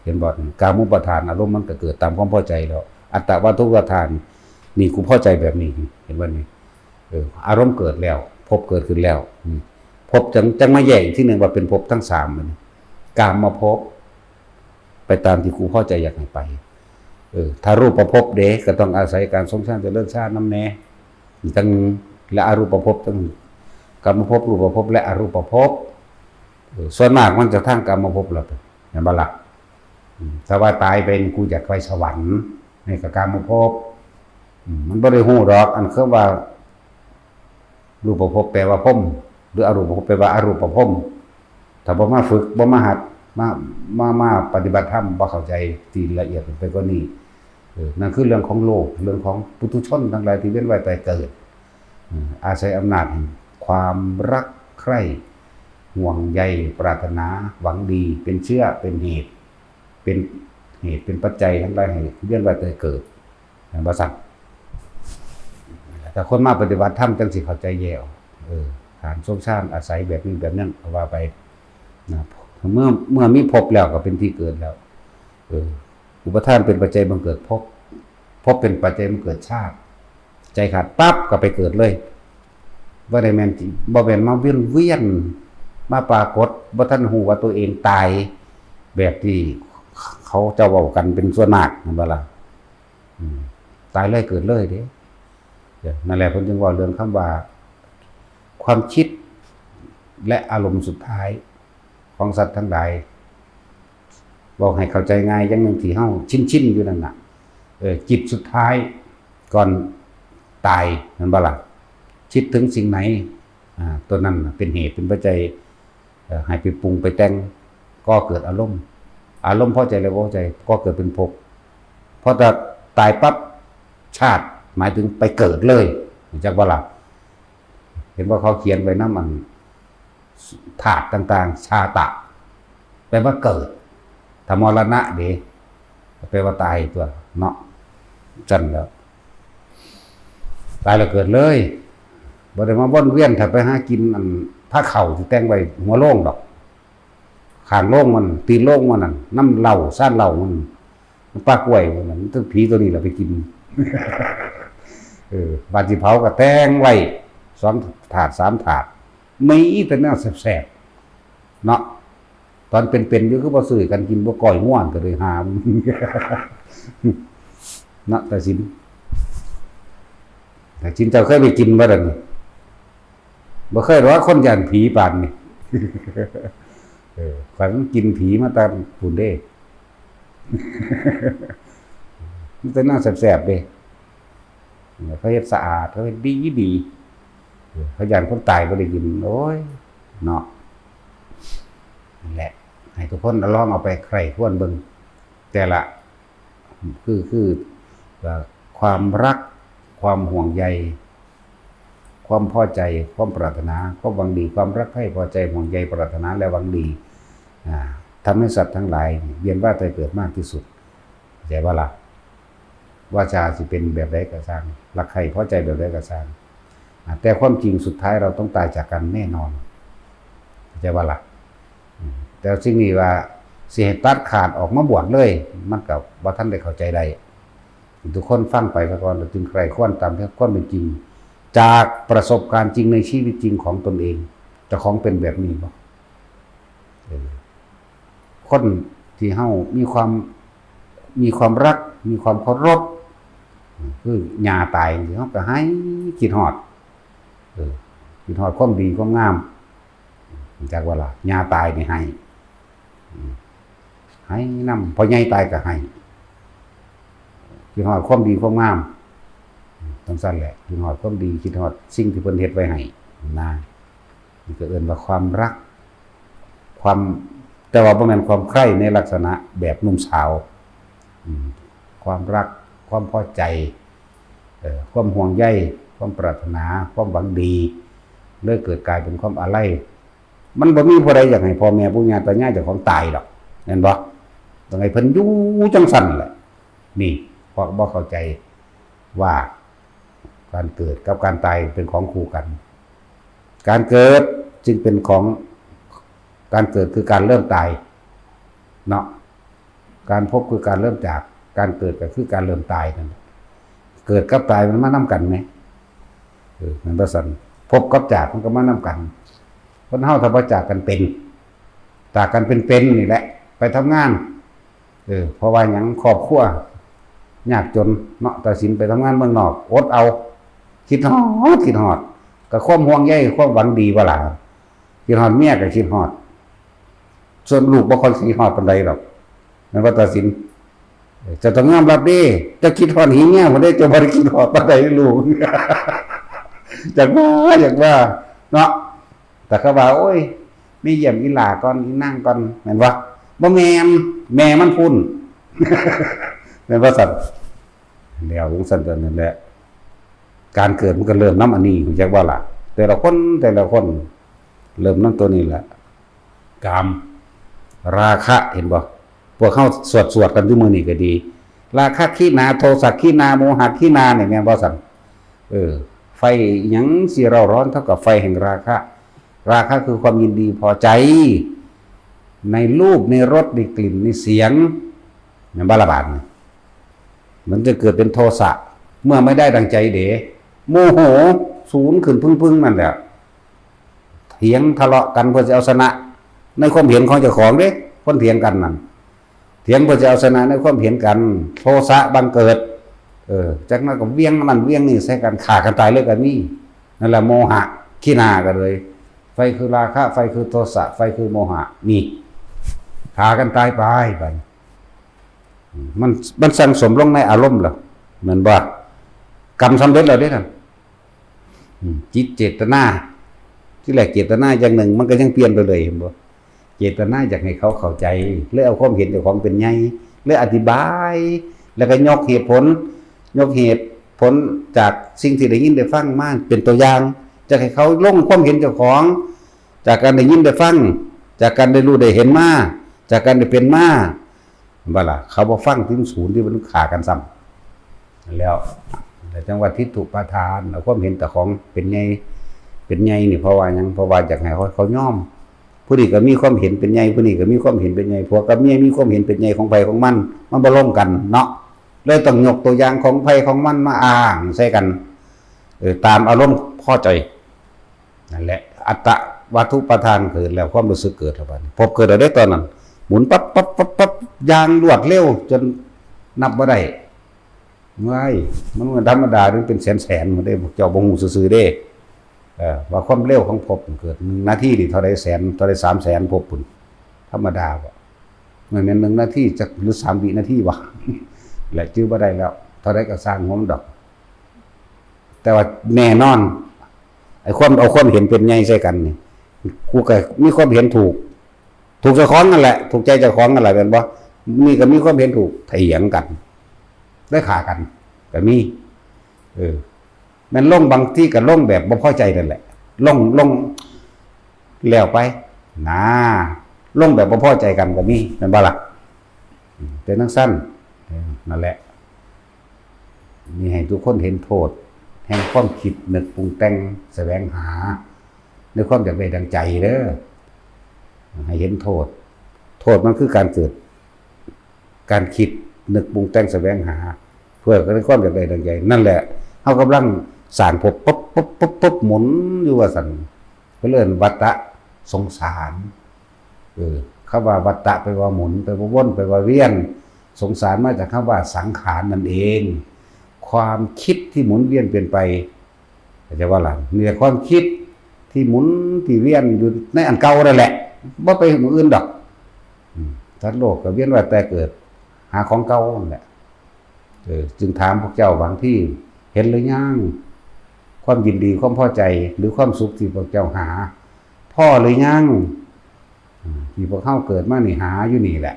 เห็นบ่ กามุปาทาน อารมณ์มันก็เกิดตามความพอใจแล้ว อัตตวาทุปาทาน นี่กูพอใจแบบนี้ เห็นบ่นี่ เออ อารมณ์เกิดแล้ว ภพเกิดขึ้นแล้ว อืม ภพจัง จังมาแยกอีกทีหนึ่งว่าเป็นภพทั้งสาม มัน กามมาภพ ไปตามที่กูพอใจอยากให้ไป เออ ถ้ารูปประภพเด้ ก็ต้องอาศัยการทรงฌานเจริญฌานนำแหน่ อีกทั้งหนึ่ง และอรูปประภพทั้ง กามภพ รูปประภพ และอรูปประภพ เออ ส่วนมากมันจะทางกามภพล่ะ เห็นบ่ล่ะ อืม ถ้าว่าตายไปนี่กูอยากไปสวรรค์ นี่ก็กามภพ อืม มันบ่ได้ฮู้ดอก อันคือว่า รูปประภพแปลว่าพรหม หรืออรูปประภพแปลว่าอรูปประพรหม ถ้าบ่มาฝึก บ่มาหัด มา มา มาปฏิบัติธรรม บ่เข้าใจที่ละเอียดไปกว่านี้ เออ นั่นคือเรื่องของโลก เรื่องของปุถุชนทั้งหลายที่เวียนว่ายตายเกิด เออ อาศัยอำนาจแห่งความรักใคร่ ห่วงใย ปรารถนา หวังดี เป็นเชื้อ เป็นเหตุ เป็นเหตุ เป็นปัจจัยทั้งหลายให้เวียนว่ายตายเกิด แม่นบ่ซั่น ถ้าคนมาปฏิบัติธรรมจั่งสิเข้าใจแยกออก เออ การทรงฌานอาศัยแบบนี้แบบนั้นก็ว่าไป นะ เมื่อ เมื่อมีภพแล้วก็เป็นที่เกิดแล้ว เออ อุปาทานเป็นปัจจัยบังเกิดภพ ภพเป็นปัจจัยบังเกิดชาติ ใจขาดปั๊บก็ไปเกิดเลย บ่ได้แม่น บ่แม่นมาเวียนเวียน มาปรากฏ บ่ทันฮู้ว่าตัวเองตาย แบบที่เขาเจ้าเว้ากันเป็นส่วนมาก แม่นบ่ล่ะ อืม ตายเลยเกิดเลยเด้ เดี๋ยว นั่นแหละเพิ่นจึงเว้าเรื่องคำว่า ความคิดและอารมณ์สุดท้ายของสัตว์ทั้งหลาย เว้าให้เข้าใจง่ายอย่างหนึ่งที่เฮาชินๆอยู่นั่นน่ะ เออ จิตสุดท้ายก่อนตาย แม่นบ่ล่ะ คิดถึงสิ่งไหน อ่า ตัวนั้นน่ะเป็นเหตุเป็นปัจจัย เอ่อ ให้ไปปรุงไปแต่ง ก่อเกิดอารมณ์ อารมณ์พอใจหรือบ่พอใจ ก่อเกิดเป็นภพ พอจะตายปั๊บ ชาติหมายถึงไปเกิดเลย รู้จักบ่ล่ะ เห็นว่าเขาเขียนไว้นำอัน ธาตุต่างๆ ชาตะ แปลว่าเกิด ถ้ามรณะเด้ แปลว่าตายตัวเนาะ จั่นแล้ว ตายแล้วเกิดเลย บ่ได้มาวนเวียนถ้าไปหากินอันผ้าเข่าที่แต่งไว้หัวโลงดอก ข้างโลงมัน ตีนโลงมันนั่น นำเหล้า ซ่านเหล้ามัน มันปลากล้วยมันนั่น มันผีตัวนี้แหละไปกิน เออ บาดสิเผาก็แต่งไว้ สองถาด สามถาด มีแต่แนวแซ่บๆ เนาะ ตอนเป็นๆอยู่คือบ่ซื้อกันกิน บ่ก้อยง่วนก็เลยหา เนาะ ตาสิน ตาสินเจ้าเคยไปกินบ่ล่ะนี่ บ่เคยดอก คนย่านผีปานนี่ เออ ข้อยมันกินผีมาแต่พุ้นเด้ มันแต่แนวแซ่บๆเด้ เขาเฮ็ดสะอาด เขาเฮ็ดดีดี เขาย่านคนตายบ่ได้กิน โอ้ย เนาะ นั่นแหละ ให้ทุกคนลองเอาไปใคร่ครวญเบิ่ง แต่ละ คือ คือ เอ่อ ความรัก ความห่วงใย ความพอใจ ความปรารถนา ความหวังดี ความรักใคร่พอใจ ห่วงใย ปรารถนา และหวังดี อ่า ทำให้สัตว์ทั้งหลายเวียนว่ายตายเกิดมากที่สุด เข้าใจบ่ล่ะ วาจาสิเป็นแบบใดก็ซ่าง รักใคร่พอใจแบบใดก็ซ่าง อ่า แต่ความจริงสุดท้ายเราต้องตายจากกันแน่นอน เข้าใจบ่ล่ะ อืม แต่สิ่งนี้ว่าสิให้ตัดขาดออกมาบวชเลย มันก็บ่ทันได้เข้าใจได้ ทุกคนฟังไปซะก่อน แล้วจึงใคร่ครวญตามความเป็นจริง จากประสบการณ์จริงในชีวิตจริงของตนเอง เจ้าของเป็นแบบนี้บ่ เออ คนที่เฮามีความ มีความรัก มีความเคารพ คือหญ้าตายจั่งซี้ เฮาก็ไห้คิดฮอด เออ คิดฮอดความดีความงาม รู้จักบ่ล่ะ หญ้าตายนี่ไห้ อืม ไห้นำ พ่อใหญ่ตายก็ไห้ คิดฮอดความดีความงาม อืม จั่งซั้นแหละ คิดฮอดความดี คิดฮอดสิ่งที่เพิ่นเฮ็ดไว้ให้นะ นี่ก็เอิ้นว่าความรัก ความ แต่ว่าบ่แม่นความใคร่ในลักษณะแบบหนุ่มสาว อืม ความรัก ความพอใจ เอ่อ ความห่วงใย ความปรารถนา ความหวังดี เลยเกิดกลายเป็นความอาลัย มันบ่มีผู้ใดอยากให้พ่อแม่ปู่ย่าตายายเจ้าของตายดอก แม่นบ่ ต้องให้เพิ่นอยู่จั่งซั้นแหละ นี่ เพราะบ่เข้าใจว่าการเกิดกับการตายเป็นของคู่กัน การเกิดจึงเป็นของ การเกิดคือการเริ่มตาย เนาะ การพบคือการเริ่มจาก การเกิดก็คือการเริ่มตายนั่นแหละ เกิดกับตายมันมานำกันแหม เออ แม่นบ่ซั่น พบกับจากมันก็มานำกัน คนเฮาถ้าบ่จากกันเป็น จากกันเป็นๆนี่แหละ ไปทำงาน เออ เพราะว่าหยัง ครอบครัว ยากจนเนาะ ตัดสินไปทำงานเมืองนอก อดเอา คิดฮอด คิดฮอด กับความห่วงใย ความหวังดีบ่ล่ะ คิดฮอดเมียก็คิดฮอด ส่วนลูกบ่ค่อยคิดฮอดปานใดดอก แม่นบ่ ตัดสิน เจ้าต้องยอมรับเด้ เจ้าคิดฮอดหีเมียบ่ได้ เจ้าบ่ได้คิดฮอดปานใดลูก อยากว่า อยากว่า เนาะ แต่เขาว่า โอ้ย มีเยี่ยมอีหล่าก่อน อีนางก่อน แม่นบ่ บ่แม่น แม่มันพุ้น แม่นบ่ซั่น แล้วจั่งซั่นตัวนั้นแหละ การเกิดมันก็เริ่มนำอันนี้ รู้จักบ่ล่ะ แต่ละคน แต่ละคน เริ่มนำตัวนี้แหละ กาม ราคะ เห็นบ่ พวกเฮาสวด สวดกันอยู่มื้อนี้ก็ดี ราคะขีนา โทสะขีนา โมหะขีนา นี่แม่นบ่ซั่น เออ ไฟหยังสิเร่าร้อนเท่ากับไฟแห่งราคะ ราคะคือความยินดีพอใจ ในรูป ในรส ในกลิ่น ในเสียง แม่นบ่ล่ะบาดนี้ มันจะเกิดเป็นโทสะ เมื่อไม่ได้ดังใจเด้ โมโหสูงขึ้นพึ้งๆ นั่นแหละ เถียงทะเลาะกันเพื่อจะเอาชนะ ในความเห็นของเจ้าของเด้ คนเถียงกันนั่น เถียงเพื่อจะเอาชนะในความเห็นกัน โทสะบังเกิด เออ จากนั้นก็เวียงนั่นเวียงนี่ใส่กัน ฆ่ากันตายเลยก็มี นั่นแหละโมหะขีนากันเลย ไฟคือราคะ ไฟคือโทสะ ไฟคือโมหะ นี่ ฆ่ากันตายไป บัดนี้ มัน มันสั่งสมลงในอารมณ์แล้ว แม่นบ่ กรรมสำเร็จแล้วเด้นั่น อืม จิตเจตนา ที่แรกเจตนาอย่างหนึ่ง มันก็ยังเปลี่ยนไปเลย เห็นบ่ เจตนาอยากให้เขาเข้าใจ เลยเอาความเห็นเจ้าของเป็นใหญ่ เลยอธิบาย แล้วก็ยกเหตุผล ยกเหตุผลจากสิ่งที่ได้ยินได้ฟังมาเป็นตัวอย่าง จะให้เขาลงความเห็นเจ้าของ จากการได้ยินได้ฟัง จากการได้รู้ได้เห็นมา จากการได้เป็นมา บ่ล่ะ เขาบ่ฟังที่มันศูนย์ที่มันฆ่ากันซ้ำ แล้ว แต่จังว่าทิฏฐุปาทาน เอาความเห็นแต่ของเป็นใหญ่ เป็นใหญ่นี่เพราะว่าหยัง เพราะว่าอยากให้เขา เขายอม ผู้นี้ก็มีความเห็นเป็นใหญ่ ผู้นี้ก็มีความเห็นเป็นใหญ่ ผัวกับเมียมีความเห็นเป็นใหญ่ของไผของมัน มันบ่ลงกันเนาะ เลยต้องยกตัวอย่างของไผของมันมาอ้างใส่กัน เออ ตามอารมณ์พอใจ นั่นแหละ อัตตวัตถุปาทานเกิดแล้ว ความรู้สึกเกิดแล้วบัดนี้ ภพเกิดแล้วเด้ตอนนั้น หมุนปั๊บปั๊บปั๊บปั๊บ อย่างรวดเร็วจนนับบ่ได้ ว้าย มันบ่ธรรมดา มันเป็นแสนๆ หมดเด้ พวกเจ้าบ่ฮู้ซื่อๆ เด้ เออ ว่าความเร็วของภพมันเกิด หนึ่งนาทีนี่เท่าใดแสน เท่าใดสามแสนภพพุ้น ธรรมดาบ่ มันแม่นหนึ่งนาทีจักหรือสามวินาทีวะ และจื่อบ่ได้แล้ว เท่าใดก็ซ่างหัวมันดอก แต่ว่าแน่นอน ไอ้ความเอาความเห็นเป็นใหญ่ใส่กันนี่ กูก็มีความเห็นถูก ถูกเจ้าของนั่นแหละ ถูกใจเจ้าของนั่นแหละ แม่นบ่ นี่ก็มีความเห็นถูก เถียงกัน ได้ฆ่ากัน ก็มี เออ แม่นลงบางทีก็ลงแบบบ่พอใจนั่นแหละ ลง ลง แล้วไป นะ ลงแบบบ่พอใจกันก็มี แม่นบ่ล่ะ อืม เป็นจั่งซั้น เออ นั่นแหละ นี่ให้ทุกคนเห็นโทษ แห่งความคิดนึกปรุงแต่งแสวงหา ในความอยากได้ดังใจเด้อ ให้เห็นโทษ โทษมันคือการเกิด การคิดนึกปรุงแต่งแสวงหา เพื่อในความอยากได้ดังใจ นั่นแหละ เฮากำลังสร้างภพปุ๊บปุ๊บปุ๊บปุ๊บหมุนอยู่ว่าซั่น เพิ่นเอิ้นวัฏสงสาร เออ คำว่าวัฏฏะแปลว่าหมุน แปลว่าวน แปลว่าเวียน สงสารมาจากคำว่าสังขารนั่นเอง ความคิดที่หมุนเวียนเปลี่ยนไป เข้าใจบ่ล่ะ มีแต่ความคิดที่หมุนที่เวียนอยู่ในอันเก่านั่นแหละ บ่ไปหม่องอื่นดอก อืม สัตว์โลกก็เวียนว่ายตายเกิด หาของเก่านั่นแหละ เออ จึงถามพวกเจ้าบางที เห็นหรือยัง ความยินดี ความพอใจ หรือความสุขที่พวกเจ้าหา พอหรือยัง อืม ที่พวกเฮาเกิดมานี่หาอยู่นี่แหละ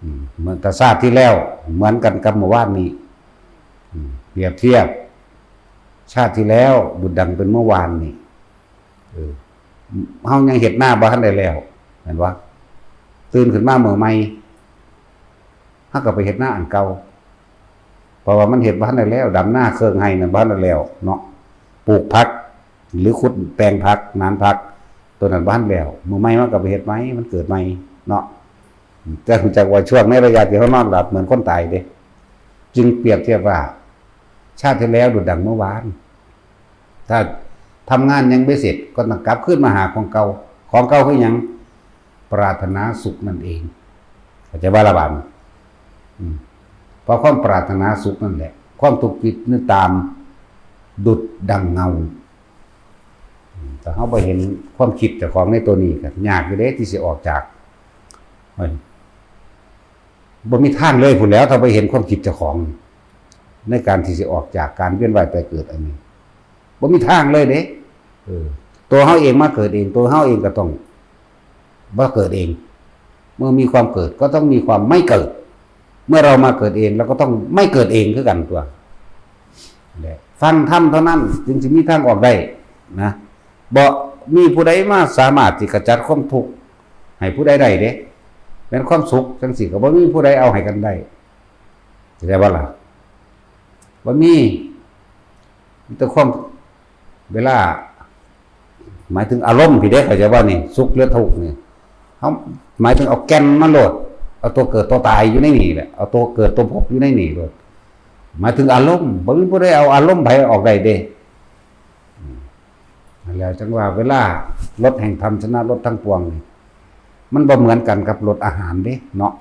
อืม เหมือนกับชาติที่แล้ว เหมือนกันกับเมื่อวานนี้ อืม เปรียบเทียบ ชาติที่แล้วดุจดังเป็นเมื่อวานนี้ เออ เฮายังเฮ็ดนาบ่ทันได้แล้ว แม่นบ่ ตื่นขึ้นมามื้อใหม่ เฮาก็ไปเฮ็ดนาอันเก่า เพราะว่ามันเฮ็ดบ่ทันได้แล้ว ดำนาเคิ่งไร่นั่นบ่ทันได้แล้วเนาะ ปลูกผัก หรือขุดแปลงผัก หว่านผัก ตัวนั้นบ่ทันแล้ว มื้อใหม่มันก็ไปเฮ็ดใหม่ มันเกิดใหม่เนาะ แต่รู้จักว่าช่วงในระยะที่เฮานอนหลับเหมือนคนตายเด้ จึงเปรียบเทียบว่า ชาติที่แล้วดุจดังเมื่อวาน ถ้าทำงานยังไม่เสร็จ ก็ต้องกลับคืนมาหาของเก่า ของเก่าคือหยัง ปรารถนาสุขนั่นเอง เข้าใจบ่ล่ะบาดนี้ อืม ราะความปรารถนาสุขนั่นแหละ ความทุกข์คิดนึกตาม ดุจดังเงา ถ้าเฮาบ่เห็นความคิดเจ้าของในตัวนี้ก็ยากอยู่เด้ที่สิออกจาก เฮ้ย บ่มีทางเลยพู้นแหล้ว ถ้าบ่เห็นความคิดเจ้าของ ในการที่สิออกจากการเวียนว่ายตายเกิดอันนี้ บ่มีทางเลยเด้ เออ ตัวเฮาเองมาเกิดเอง ตัวเฮาเองก็ต้องบ่เกิดเอง เมื่อมีความเกิดก็ต้องมีความไม่เกิด เมื่อเรามาเกิดเอง เราก็ต้องไม่เกิดเองคือกันตัว และฟังธรรมเท่านั้นจึงสิมีทางออกได้นะ บ่มีผู้ใดมาสามารถที่ขจัดความทุกข์ให้ผู้ใดได้เด้ แม่นความสุขจังซี่ก็บ่มีผู้ใดเอาให้กันได้ เข้าใจบ่ล่ะ บ่มี มีแต่ความ เวลา หมายถึงอารมณ์พี้เด้ เข้าใจบ่นี่ สุขหรือทุกข์นี่ เฮาหมายถึงเอาแก่นมาโลด เอาตัวเกิดตัวตายอยู่ในนี่แหละ เอาตัวเกิดตัวพบอยู่ในนี่โลด หมายถึงอารมณ์ บ่มีผู้ใดเอาอารมณ์ไผออกได้เด้ อืม นั่นแหละจังว่าเวลารถแห่งธรรมชนะรถทั้งปวงนี่ มันบ่เหมือนกันกับรถอาหารเด้เนาะ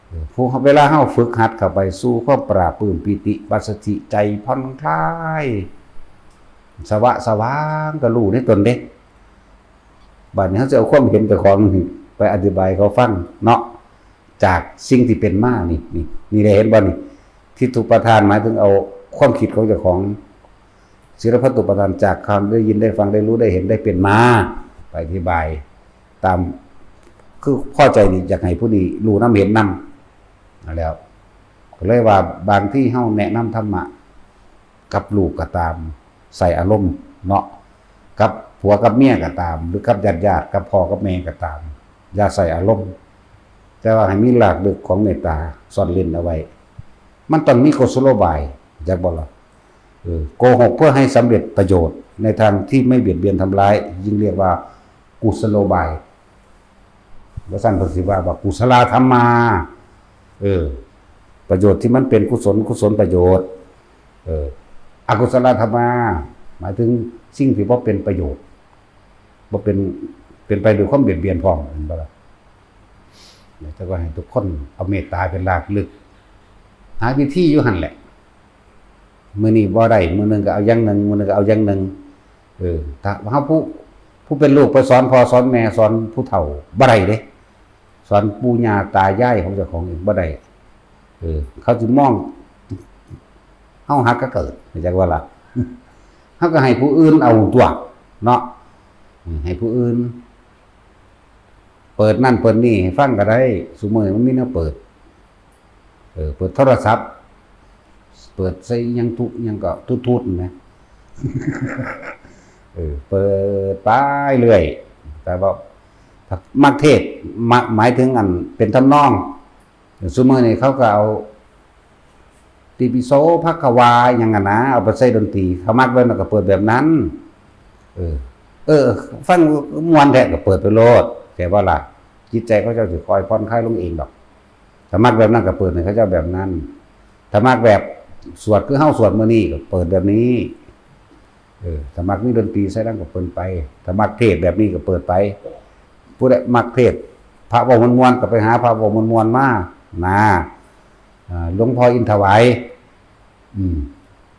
เออ ผู้ เวลาเฮาฝึกหัดเข้าไปสู่ความปราบปลื้มปีติปัสสธิ ใจผ่อนคลาย สวะสว่างก็รู้ในตนเด้ บัดนี้เฮาสิเอาความเห็นเจ้าของนี่ไปอธิบายให้เขาฟังเนาะ จากสิ่งที่เป็นมานี่ นี่ นี่ได้เห็นบ่นี่ ทิฏฐุปาทานหมายถึงเอาความคิดของเจ้าของ ศีลพัตตุปาทานจากความได้ยินได้ฟังได้รู้ได้เห็นได้เป็นมา ไปอธิบายตาม คือพอใจนี่อยากให้ผู้นี้รู้นำเห็นนำ นั่นแหล้ว ก็เลยว่าบางทีเฮาแนะนำธรรมะกับลูกก็ตาม ใส่อารมณ์เนาะ กับผัวกับเมียก็ตาม หรือกับญาติๆ กับพ่อกับแม่ก็ตาม อย่าใส่อารมณ์ แต่ว่าให้มีรากลึกของเมตตาซ่อนเร้นเอาไว้ มันต้องมีกุศโลบาย จักบ่ล่ะ เออ โกหกเพื่อให้สำเร็จประโยชน์ในทางที่ไม่เบียดเบียนทำร้าย ยิ่งเรียกว่ากุศโลบาย ว่าซั่นเพิ่นสิว่า ว่ากุศลาธัมมา เออ ประโยชน์ที่มันเป็นกุศล กุศลประโยชน์ เออ อกุศลาธัมมา หมายถึงสิ่งที่บ่เป็นประโยชน์ บ่เป็น เป็นไปด้วยความเบียดเบียนพร้อม เห็นบ่ล่ะ แต่ว่าให้ทุกคนเอาเมตตาเป็นรากลึก หาวิธีอยู่หั่นแหละ มื้อนี้บ่ได้ มื้อหนึ่งก็เอาอย่างหนึ่ง มื้อหนึ่งก็เอาอย่างหนึ่ง เออ ถ้าเฮาผู้ ผู้เป็นลูกไปสอนพ่อสอนแม่สอนผู้เฒ่าบ่ได้เด้ สอนปู่ย่าตายายของเจ้าของเองบ่ได้ เออ เขาสิมอง เฮาหากะเกิด เข้าใจบ่ล่ะ เฮาก็ให้ผู้อื่นเอาตั๊วเนาะ อืม ให้ผู้อื่น เปิดนั่นเปิดนี่ให้ฟังก็ได้ ซุมื้อนี้มันมีแนวเปิด เออ เปิดโทรศัพท์ เปิดใส่หยังทุกหยังก็ทุดๆ นะ เออ เปิดไปเรื่อย แต่ว่าถ้ามักเทศน์ มะ- หมายถึงอันเป็นทำนอง ซุมื้อนี้เขาก็เอา ติปิโสภควา หยังอะนะ เอาไปใส่ดนตรี เขามักแบบนั้นก็เปิดแบบนั้น เออ เออ ฟังม่วนแท้ก็เปิดไปโลด เข้าใจบ่ล่ะ จิตใจเขาเจ้าสิค่อยผ่อนคลายลงเองดอก ถ้ามักแบบนั้นก็เปิดให้เขาเจ้าแบบนั้น ถ้ามักแบบสวดคือเฮาสวดมื้อนี้ก็เปิดแบบนี้ เออ ถ้ามักมีดนตรีใส่นำก็เปิดไป ถ้ามักเทศน์แบบนี้ก็เปิดไป ผู้ใดมักเทศน์ พระเว้าม่วนๆ ก็ไปหาพระเว้าม่วนๆ มา นะ อ่า หลวงพ่ออินถวาย อืม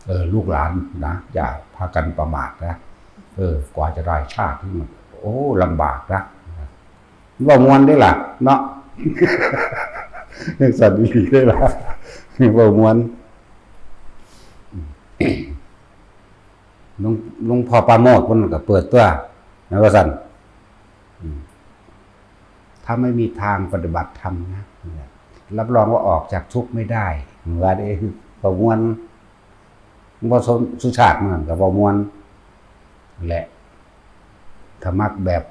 เออ ลูกหลานนะ อย่าพากันประมาทนะ เออ กว่าจะได้ชาตินี่มัน โอ้ ลำบากนะ เว้าม่วนเด้ล่ะ เนาะ จั่งซั่นอีหลีเด้ล่ะ เว้าม่วน หลวง- หลวงพ่อปราโมทย์เพิ่นก็เปิดตั๊ว แม่นว่าซั่น อืม ถ้าไม่มีทางปฏิบัติธรรมนะ รับรองว่าออกจากทุกข์ไม่ได้ ว่าเด้ เว้าม่วน บ่สม- สุชาติมันก็เว้าม่วนแหละ ถ้ามักแบบ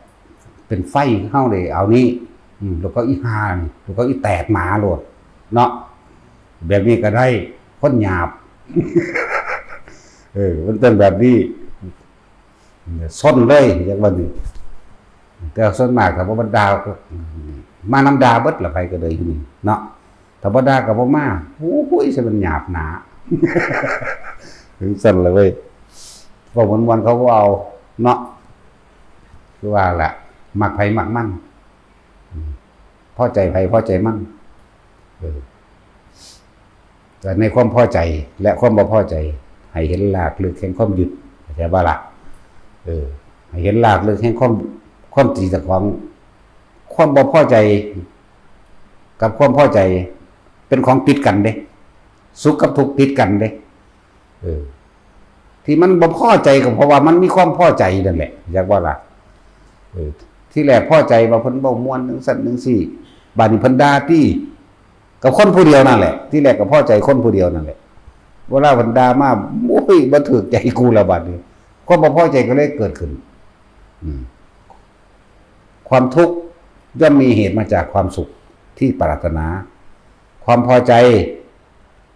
เป็นไฟเฮาเด้ เอานี่ อืม แล้วก็อีห่านี่ แล้วก็อีแตกหมาโลด เนาะ แบบนี้ก็ได้ คนหยาบ เออ มันเป็นแบบนี้ ซนเลย จั่งว่านี่ แต่ส่วนมากก็บ่บรรดา มานำด่าเบิดล่ะ ไผก็เลยอยู่นี่ เนาะ ถ้าบ่ด่าก็บ่มา โอ้ย สิมันหยาบหนา จั่งซั่นล่ะเว้ย เว้าม่วนๆ เขาบ่เอา เนาะ คือว่าล่ะ มักไผมักมัน อืม พอใจไผพอใจมัน เออ แต่ในความพอใจและความบ่พอใจ ให้เห็นรากลึกแห่งความยึด เข้าใจบ่ล่ะ? เออ ให้เห็นรากลึกแห่งความ ความตีเจ้าของ ความบ่พอใจ กับความพอใจ เป็นของติดกันเด้ สุขกับทุกข์ติดกันเด้ เออ ที่มันบ่พอใจก็เพราะว่ามันมีความพอใจนั่นแหละ เข้าใจบ่ล่ะ? เออ ที่แรกพอใจว่าเพิ่นเว้าม่วนจั่งซั้นจั่งซี้ บาดนี้เพิ่นด่าติ กับคนผู้เดียวนั่นแหละ ที่แรกก็พอใจคนผู้เดียวนั่นแหละ เวลาเพิ่นด่ามา โอ้ย บ่ถูกใจกูแล้วบาดนี้ ความบ่พอใจก็เลยเกิดขึ้น อืม ความทุกข์ย่อมมีเหตุมาจากความสุขที่ปรารถนา ความพอใจ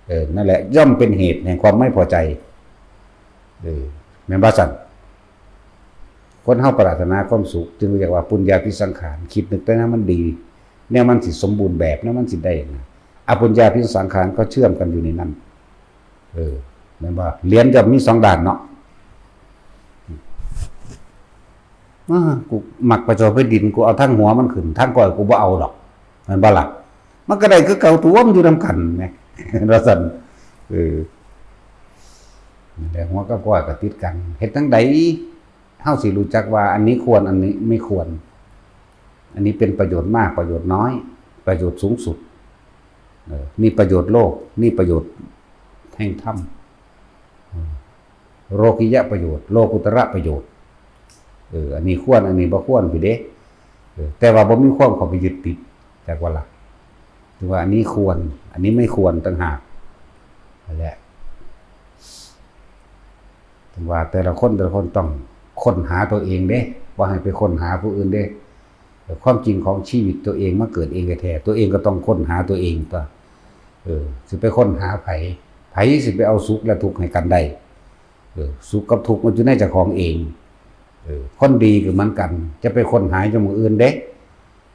เออ นั่นแหละ ย่อมเป็นเหตุแห่งความไม่พอใจ เออ แม่นบ่ซั่น? คนเฮาปรารถนาความสุข จึงเรียกว่าปุญญาภิสังขาร คิดนึกแต่แนวมันดี แนวมันสิสมบูรณ์แบบ แนวมันสิได้นะ อปุญญาภิสังขารก็เชื่อมกันอยู่ในนั้น เออ แม่นบ่? เหรียญย่อมมีสองด้านเนาะ อ้า กูมักพระเจ้าแผ่นดิน กูเอาทางหัวมันขึ้น ทางก้อยกูบ่เอาดอก แม่นบ่ล่ะ? มันก็ได้คือเก่าตั๊ว มันอยู่นำกันแหม ว่าซั่น เออ นั่นแหละ หัวกับก้อยก็ติดกัน เฮ็ดจั่งใดเฮาสิรู้จักว่าอันนี้ควร อันนี้ไม่ควร อันนี้เป็นประโยชน์มาก ประโยชน์น้อย ประโยชน์สูงสุด เออ นี่ประโยชน์โลก นี่ประโยชน์แห่งธรรม เออ โลกิยะประโยชน์ โลกุตระประโยชน์ เออ อันนี้ควร อันนี้บ่ควรซี้เด้ เออ แต่ว่าบ่มีความเข้าไปยึดติด จักว่าล่ะ ถือว่าอันนี้ควร อันนี้ไม่ควรต่างหาก นั่นแหละ ถึงว่าแต่ละคน แต่ละคนต้องค้นหาตัวเองเด้ บ่ให้ไปค้นหาผู้อื่นเด้ แต่ความจริงของชีวิตตัวเองมาเกิดเองแท้ๆ ตัวเองก็ต้องค้นหาตัวเองตั๊ว เออ สิไปค้นหาไผ ไผสิไปเอาสุขและทุกข์ให้กันได้ เออ สุขกับทุกข์มันอยู่ในเจ้าของเอง เออ คนดีก็เหมือนกัน จะไปค้นหาจากหม่องอื่นเด้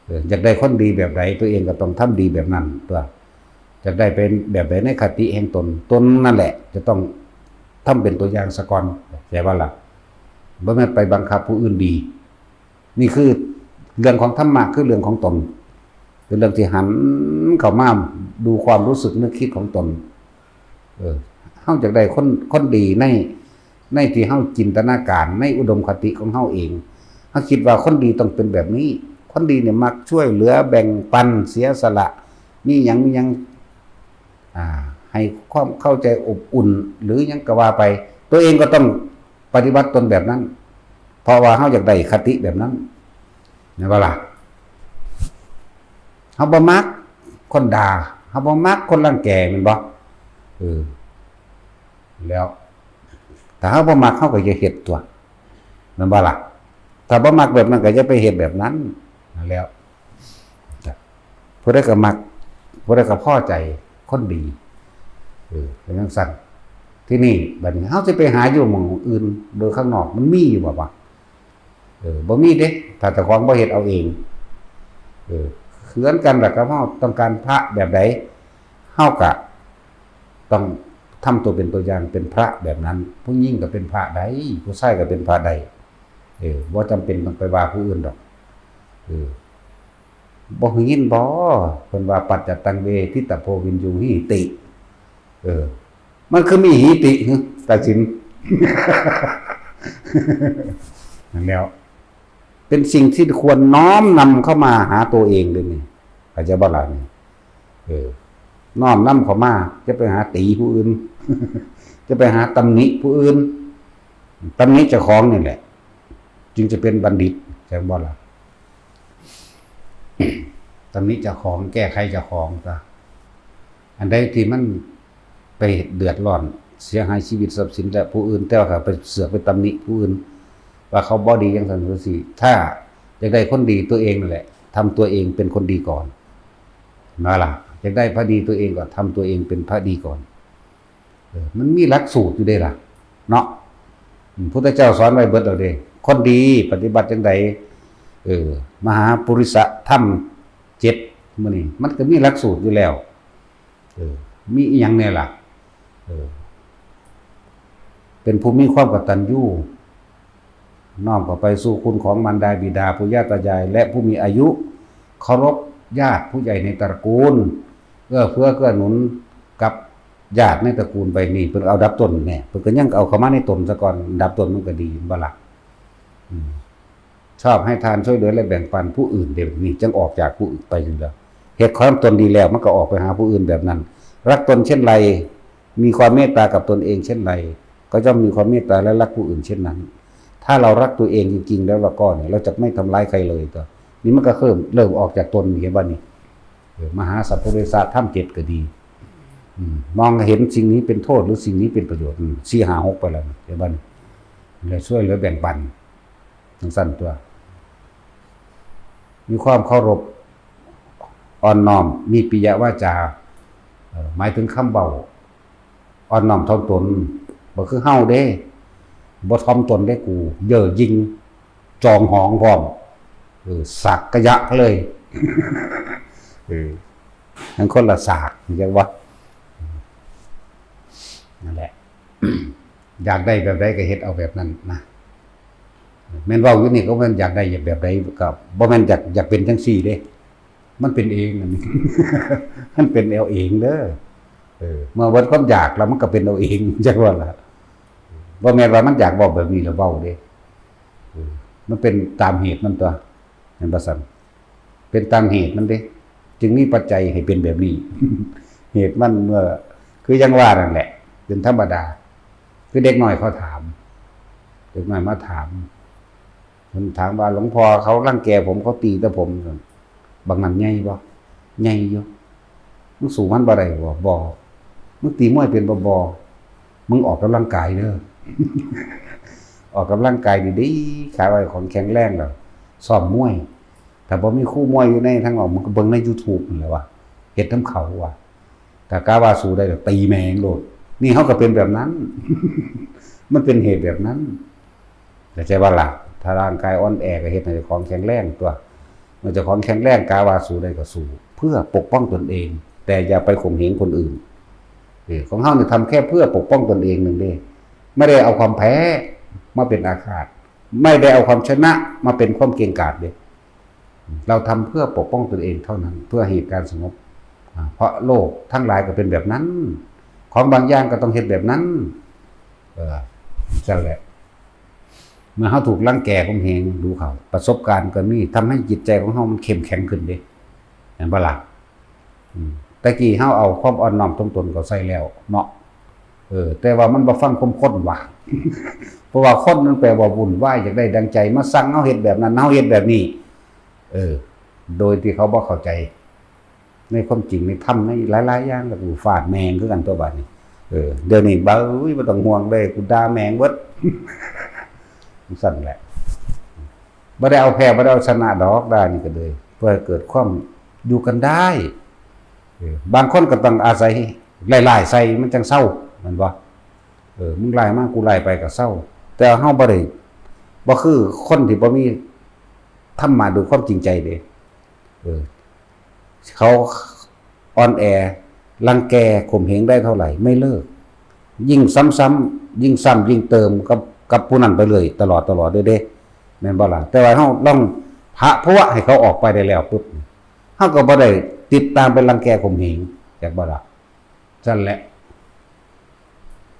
เออ อยากได้คนดีแบบใด ตัวเองก็ต้องทำดีแบบนั้นตั๊ว อยากได้เป็นแบบใดในคติแห่งตน ตนนั่นแหละจะต้องทำเป็นตัวอย่างซะก่อน เข้าใจบ่ล่ะ? บ่แม่นไปบังคับผู้อื่นดี นี่คือเรื่องของธรรมะ คือเรื่องของตน เป็นเรื่องที่หันเข้ามาดูความรู้สึกนึกคิดของตน เออ เฮาอยากได้คน คนดีใน ในที่เฮาจินตนาการ ในอุดมคติของเฮาเอง เฮาคิดว่าคนดีต้องเป็นแบบนี้ คนดีเนี่ยมักช่วยเหลือแบ่งปัน เสียสละ มีหยัง มีหยัง อ่า ให้ความเข้าใจอบอุ่น หรือหยังก็ว่าไป ตัวเองก็ต้องปฏิบัติตนแบบนั้น เพราะว่าเฮาอยากได้คติแบบนั้น แม่นบ่ล่ะ? เฮาบ่มักคนด่า เฮาบ่มักคนรังแก แม่นบ่? เออ แล้ว ถ้าเฮาบ่มัก เฮาก็อย่าเฮ็ดตั๊ว แม่นบ่ล่ะ? ถ้าบ่มักแบบนั้นก็อย่าไปเฮ็ดแบบนั้น นั่นแหล้ว ผู้ใดก็มัก ผู้ใดก็พอใจ คนดี เออ เป็นจั่งซั้น ทีนี้บัดนี้เฮาสิไปหาอยู่หม่องอื่น โดยข้างนอกมันมีอยู่บ่วะ? เออ บ่มีเด้ ถ้าเจ้าของบ่เฮ็ดเอาเอง เออ คือกันล่ะครับ เฮาต้องการพระแบบใด เฮาก็ต้องทำตัวเป็นตัวอย่าง เป็นพระแบบนั้น ผู้หญิงก็เป็นพระได้ ผู้ชายก็เป็นพระได้ เออ บ่จำเป็นต้องไปว่าผู้อื่นดอก เออ บ่ได้ยินบ่ เพิ่นว่า ปัจจตังเวทิตโพวิญญูหิติ เออ มันคือมีหิติ หึ ตัดสิน นั่นแหล้ว เป็นสิ่งที่ควรน้อมนำเข้ามาหาตัวเองเลยนี่ เข้าใจบ่ล่ะนี่? เออ น้อมนำเข้ามา จะไปหาตีผู้อื่น จะไปหาตำหนิผู้อื่น ตำหนิเจ้าของนี่แหละ จึงจะเป็นบัณฑิต เข้าใจบ่ล่ะ? ตำหนิเจ้าของ แก้ไขเจ้าของซะ อันใดที่มันไปเดือดร้อน เสียหายชีวิตทรัพย์สินและผู้อื่น แต่ว่าก็ไปเสือกไปตำหนิผู้อื่น ว่าเขาบ่ดีจั่งซั้นจั่งซี้ ถ้าอยากได้คนดี ตัวเองนั่นแหละ ทำตัวเองเป็นคนดีก่อน นั่นล่ะ อยากได้พระดี ตัวเองก็ทำตัวเองเป็นพระดีก่อน เออ มันมีหลักสูตรอยู่เด้ล่ะ เนาะ อืม พุทธเจ้าสอนไว้เบิดแล้วเด้ คนดีปฏิบัติจั่งใด เออ มหาปุริสธรรมเจ็ดหมู่นี่ มันก็มีหลักสูตรอยู่แล้ว เออ มีอิหยังแน่ล่ะ เออ เป็นผู้มีความกตัญญู น้อมเข้าไปสู่คุณของมารดาบิดา ปู่ย่าตายาย และผู้มีอายุ เคารพญาติผู้ใหญ่ในตระกูล เอื้อเฟื้อเกื้อหนุนกับ ญาติในตระกูลไปนี่ เพิ่นเอาดับต้นแน่ เพิ่นก็ยังเอาเข้ามาในตนซะก่อน ดับต้นมันก็ดีบ่ล่ะ อืม ชอบให้ทานช่วยเหลือและแบ่งปันผู้อื่น เดี๋ยวนี้จังออกจากผู้อื่นไปอยู่แล้ว เฮ็ดของตนดีแล้ว มันก็ออกไปหาผู้อื่นแบบนั้น รักตนเช่นไร มีความเมตตากับตนเองเช่นไร ก็ย่อมมีความเมตตาและรักผู้อื่นเช่นนั้น ถ้าเรารักตัวเองจริงๆ แล้วเราก็เนี่ย เราจะไม่ทำร้ายใครเลย ตัวนี้มันก็เริ่ม เริ่มออกจากตน เห็นบ่นี่ เออ มหาสัพพุริสธรรมเจ็ดก็ดี อืม มองเห็นสิ่งนี้เป็นโทษหรือสิ่งนี้เป็นประโยชน์ อืม สี่ ห้า หก ไปแล้วนะ เห็นบ่นี่ เลยช่วยเหลือแบ่งปัน จังซั่นตัว มีความเคารพ อ่อนน้อม มีปิยวาจา เอ่อ หมายถึงคำเว้า อ่อนน้อมถ่อมตน บ่คือเฮาเด้ บ่ถ่อมตนเด้กู เย่อหยิ่ง จองหองพร้อม เออ สักกะยะเลย เออ ทั้งคนละสาก จังว่า นั่นแหละ อยากได้แบบใดก็เฮ็ดเอาแบบนั้นนะ แม่นเว้าอยู่นี่ก็แม่นอยากได้แบบใด ก็บ่แม่นอยาก อยากเป็นจังซี่เด้ มันเป็นเองอันนี้ มันเป็นเอาเองเด้อ เออ เมื่อเบิดความอยากแล้วมันก็เป็นเอาเอง จังว่าล่ะ บ่แม่นว่ามันอยากเว้าแบบนี้แล้วเว้าเด้ เออ มันเป็นตามเหตุมันตัว แม่นบ่ซั่น เป็นตามเหตุมันเด้ จึงมีปัจจัยให้เป็นแบบนี้ เหตุมันเมื่อ คือยังว่านั่นแหละ เป็นธรรมดา คือเด็กน้อยเขาถาม เด็กน้อยมาถาม เพิ่นถามว่า "หลวงพ่อ เขารังแกผม เขาตีแต่ผม" "บักนั้นใหญ่บ่" "ใหญ่อยู่" "มึงสู้มันบ่ได้บ่" "บ่" "มึงตีมวยเป็นบ่" "บ่" "มึงออกกำลังกายเด้อ ออกกำลังกายดีๆ ขาไว้ของแข็งแรงแล้ว ซ้อมมวย ถ้าบ่มีครูมวยอยู่ในทางออก มึงก็เบิ่งใน YouTube นั่นแหละว่า เฮ็ดนำเขาว่า ถ้ากะว่าสู้ได้ก็ตีแม่งโลด" นี่เฮาก็เป็นแบบนั้น มันเป็นเหตุแบบนั้น เข้าใจบ่ล่ะ ถ้าร่างกายอ่อนแอก็เฮ็ดให้เจ้าของแข็งแรงตัว เมื่อเจ้าของแข็งแรง กะว่าสู้ได้ก็สู้ เพื่อปกป้องตนเอง แต่อย่าไปข่มเหงคนอื่น เออ ของเฮานี่ทำแค่เพื่อปกป้องตนเองหนึ่งเด้ ไม่ได้เอาความแพ้มาเป็นอาฆาต ไม่ได้เอาความชนะมาเป็นความเกรงกาดเด้ เราทำเพื่อปกป้องตนเองเท่านั้น เพื่อเหตุการณ์สงบ อ่า เพราะโลกทั้งหลายก็เป็นแบบนั้น ของบางอย่างก็ต้องเฮ็ดแบบนั้น เออ จั่งแหละ เมื่อเฮาถูกรังแกข่มเหงดูเข้า ประสบการณ์ก็มี ทำให้จิตใจของเฮามันเข้มแข็งขึ้นเด้ แม่นบ่ล่ะ อืม แต่กี้เฮาเอาความอ่อนน้อมถ่อมตนเข้าใส่แล้วเนาะ เออ แต่ว่ามันบ่ฟังความคนว่ะ เพราะว่าคนมันแปลว่าวุ่นวาย อยากได้ดังใจ มาสั่งเฮาเฮ็ดแบบนั้น เฮาเฮ็ดแบบนี้ เออ โดยที่เขาบ่เข้าใจ ในความจริงในธรรมในหลายๆอย่าง แล้วกูฟาดแม่งคือกันตัวบาดนี้ เออ เดี๋ยวนี้ "เบ้ย บ่ต้องห่วงเลย กูด่าแม่งเบิด" จั่งซั่นแหละ บ่ได้เอาแพ้ บ่ได้เอาชนะดอก ด่านี่ก็เลย เพื่อให้เกิดความอยู่กันได้ เออ บางคนก็ต้องอาศัยร้ายๆใส่มันจั่งเซา แม่นบ่ เออ มึงร้ายมา กูร้ายไปก็เซา แต่เฮาบ่ได้ บ่คือคนที่บ่มีธรรมะด้วยความจริงใจเด้ เออ เขาอ่อนแอ รังแก ข่มเหงได้เท่าไหร่ ไม่เลิก ยิ่งซ้ำๆ ยิ่งซ้ำ ยิ่งเติมกับ กับผู้นั้นไปเลย ตลอด ตลอดเด้ แม่นบ่ล่ะ แต่ว่าเฮาลองพะพวะให้เขาออกไปได้แล้วปุ๊บ เฮาก็บ่ได้ติดตามไปรังแกข่มเหง จักบ่ล่ะ ซั่นแหละ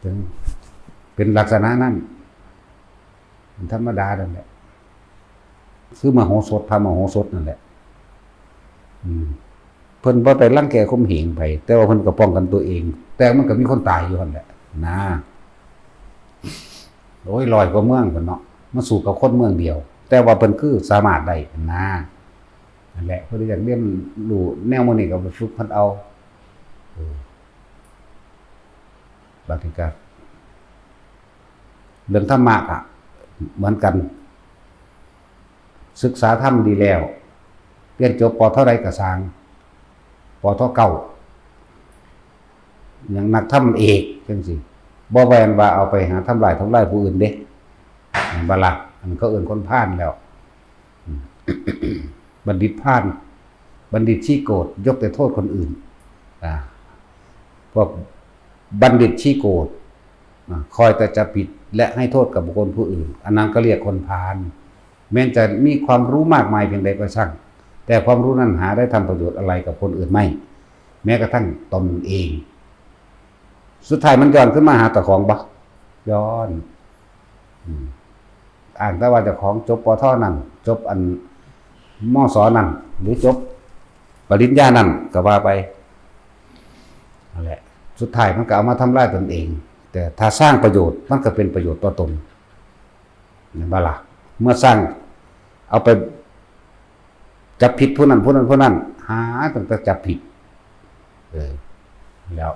ถึงเป็นลักษณะนั้น มันธรรมดานั่นแหละ คือมโหสถ พระมโหสถนั่นแหละ อืม เพิ่นบ่ได้รังแกข่มเหงไผ แต่ว่าเพิ่นก็ป้องกันตัวเอง แต่มันก็มีคนตายอยู่หั่นแหละ นะ โอ้ย ร้อยกว่าเมืองพุ้นเนาะ มาสู้กับคนเมืองเดียว แต่ว่าเพิ่นคือสามารถได้นะ นั่นแหละ เพิ่นอยากเรียนรู้แนวหมู่นี้ก็ไปฝึกหัดเอา เออ บัดนี้ก็ เรื่องธรรมะก็เหมือนกัน ศึกษาธรรมดีแล้ว เรียนจบ ป.เท่าใดก็ซ่าง ป.เท่าเก้า อย่างนักธรรมเอกจั่งซี้ บ่แม่นว่าเอาไปหาทำร้าย ทำลายผู้อื่นเด้ แม่นบ่ล่ะ อันเขาเอิ้นคนพาลแล้ว อืม บัณฑิตพาล บัณฑิตขี้โกรธ ยกแต่โทษคนอื่น อ่า พวกบัณฑิตขี้โกรธ อ่า คอยแต่จะผิดและให้โทษกับบุคคลผู้อื่น อันนั้นก็เรียกคนพาล แม้จะมีความรู้มากมายเพียงใดก็ช่าง แต่ความรู้นั้นหาได้ทำประโยชน์อะไรกับคนอื่นไม่ แม้กระทั่งตนเอง สุดท้ายมันย้อนขึ้นมาหาเจ้าของบ่ ย้อน อืม อ้างแต่ว่าเจ้าของจบ ป.ท. นั่น จบอัน ม.ส. นั่น หรือจบปริญญานั่นก็ว่าไป นั่นแหละ สุดท้ายมันก็เอามาทำลายตนเอง แต่ถ้าสร้างประโยชน์มันก็เป็นประโยชน์ต่อตน เห็นบ่ล่ะ เมื่อสร้าง เอาไปจับผิดผู้นั้น ผู้นั้น ผู้นั้น หาตั้งแต่จับผิด เออ แล้ว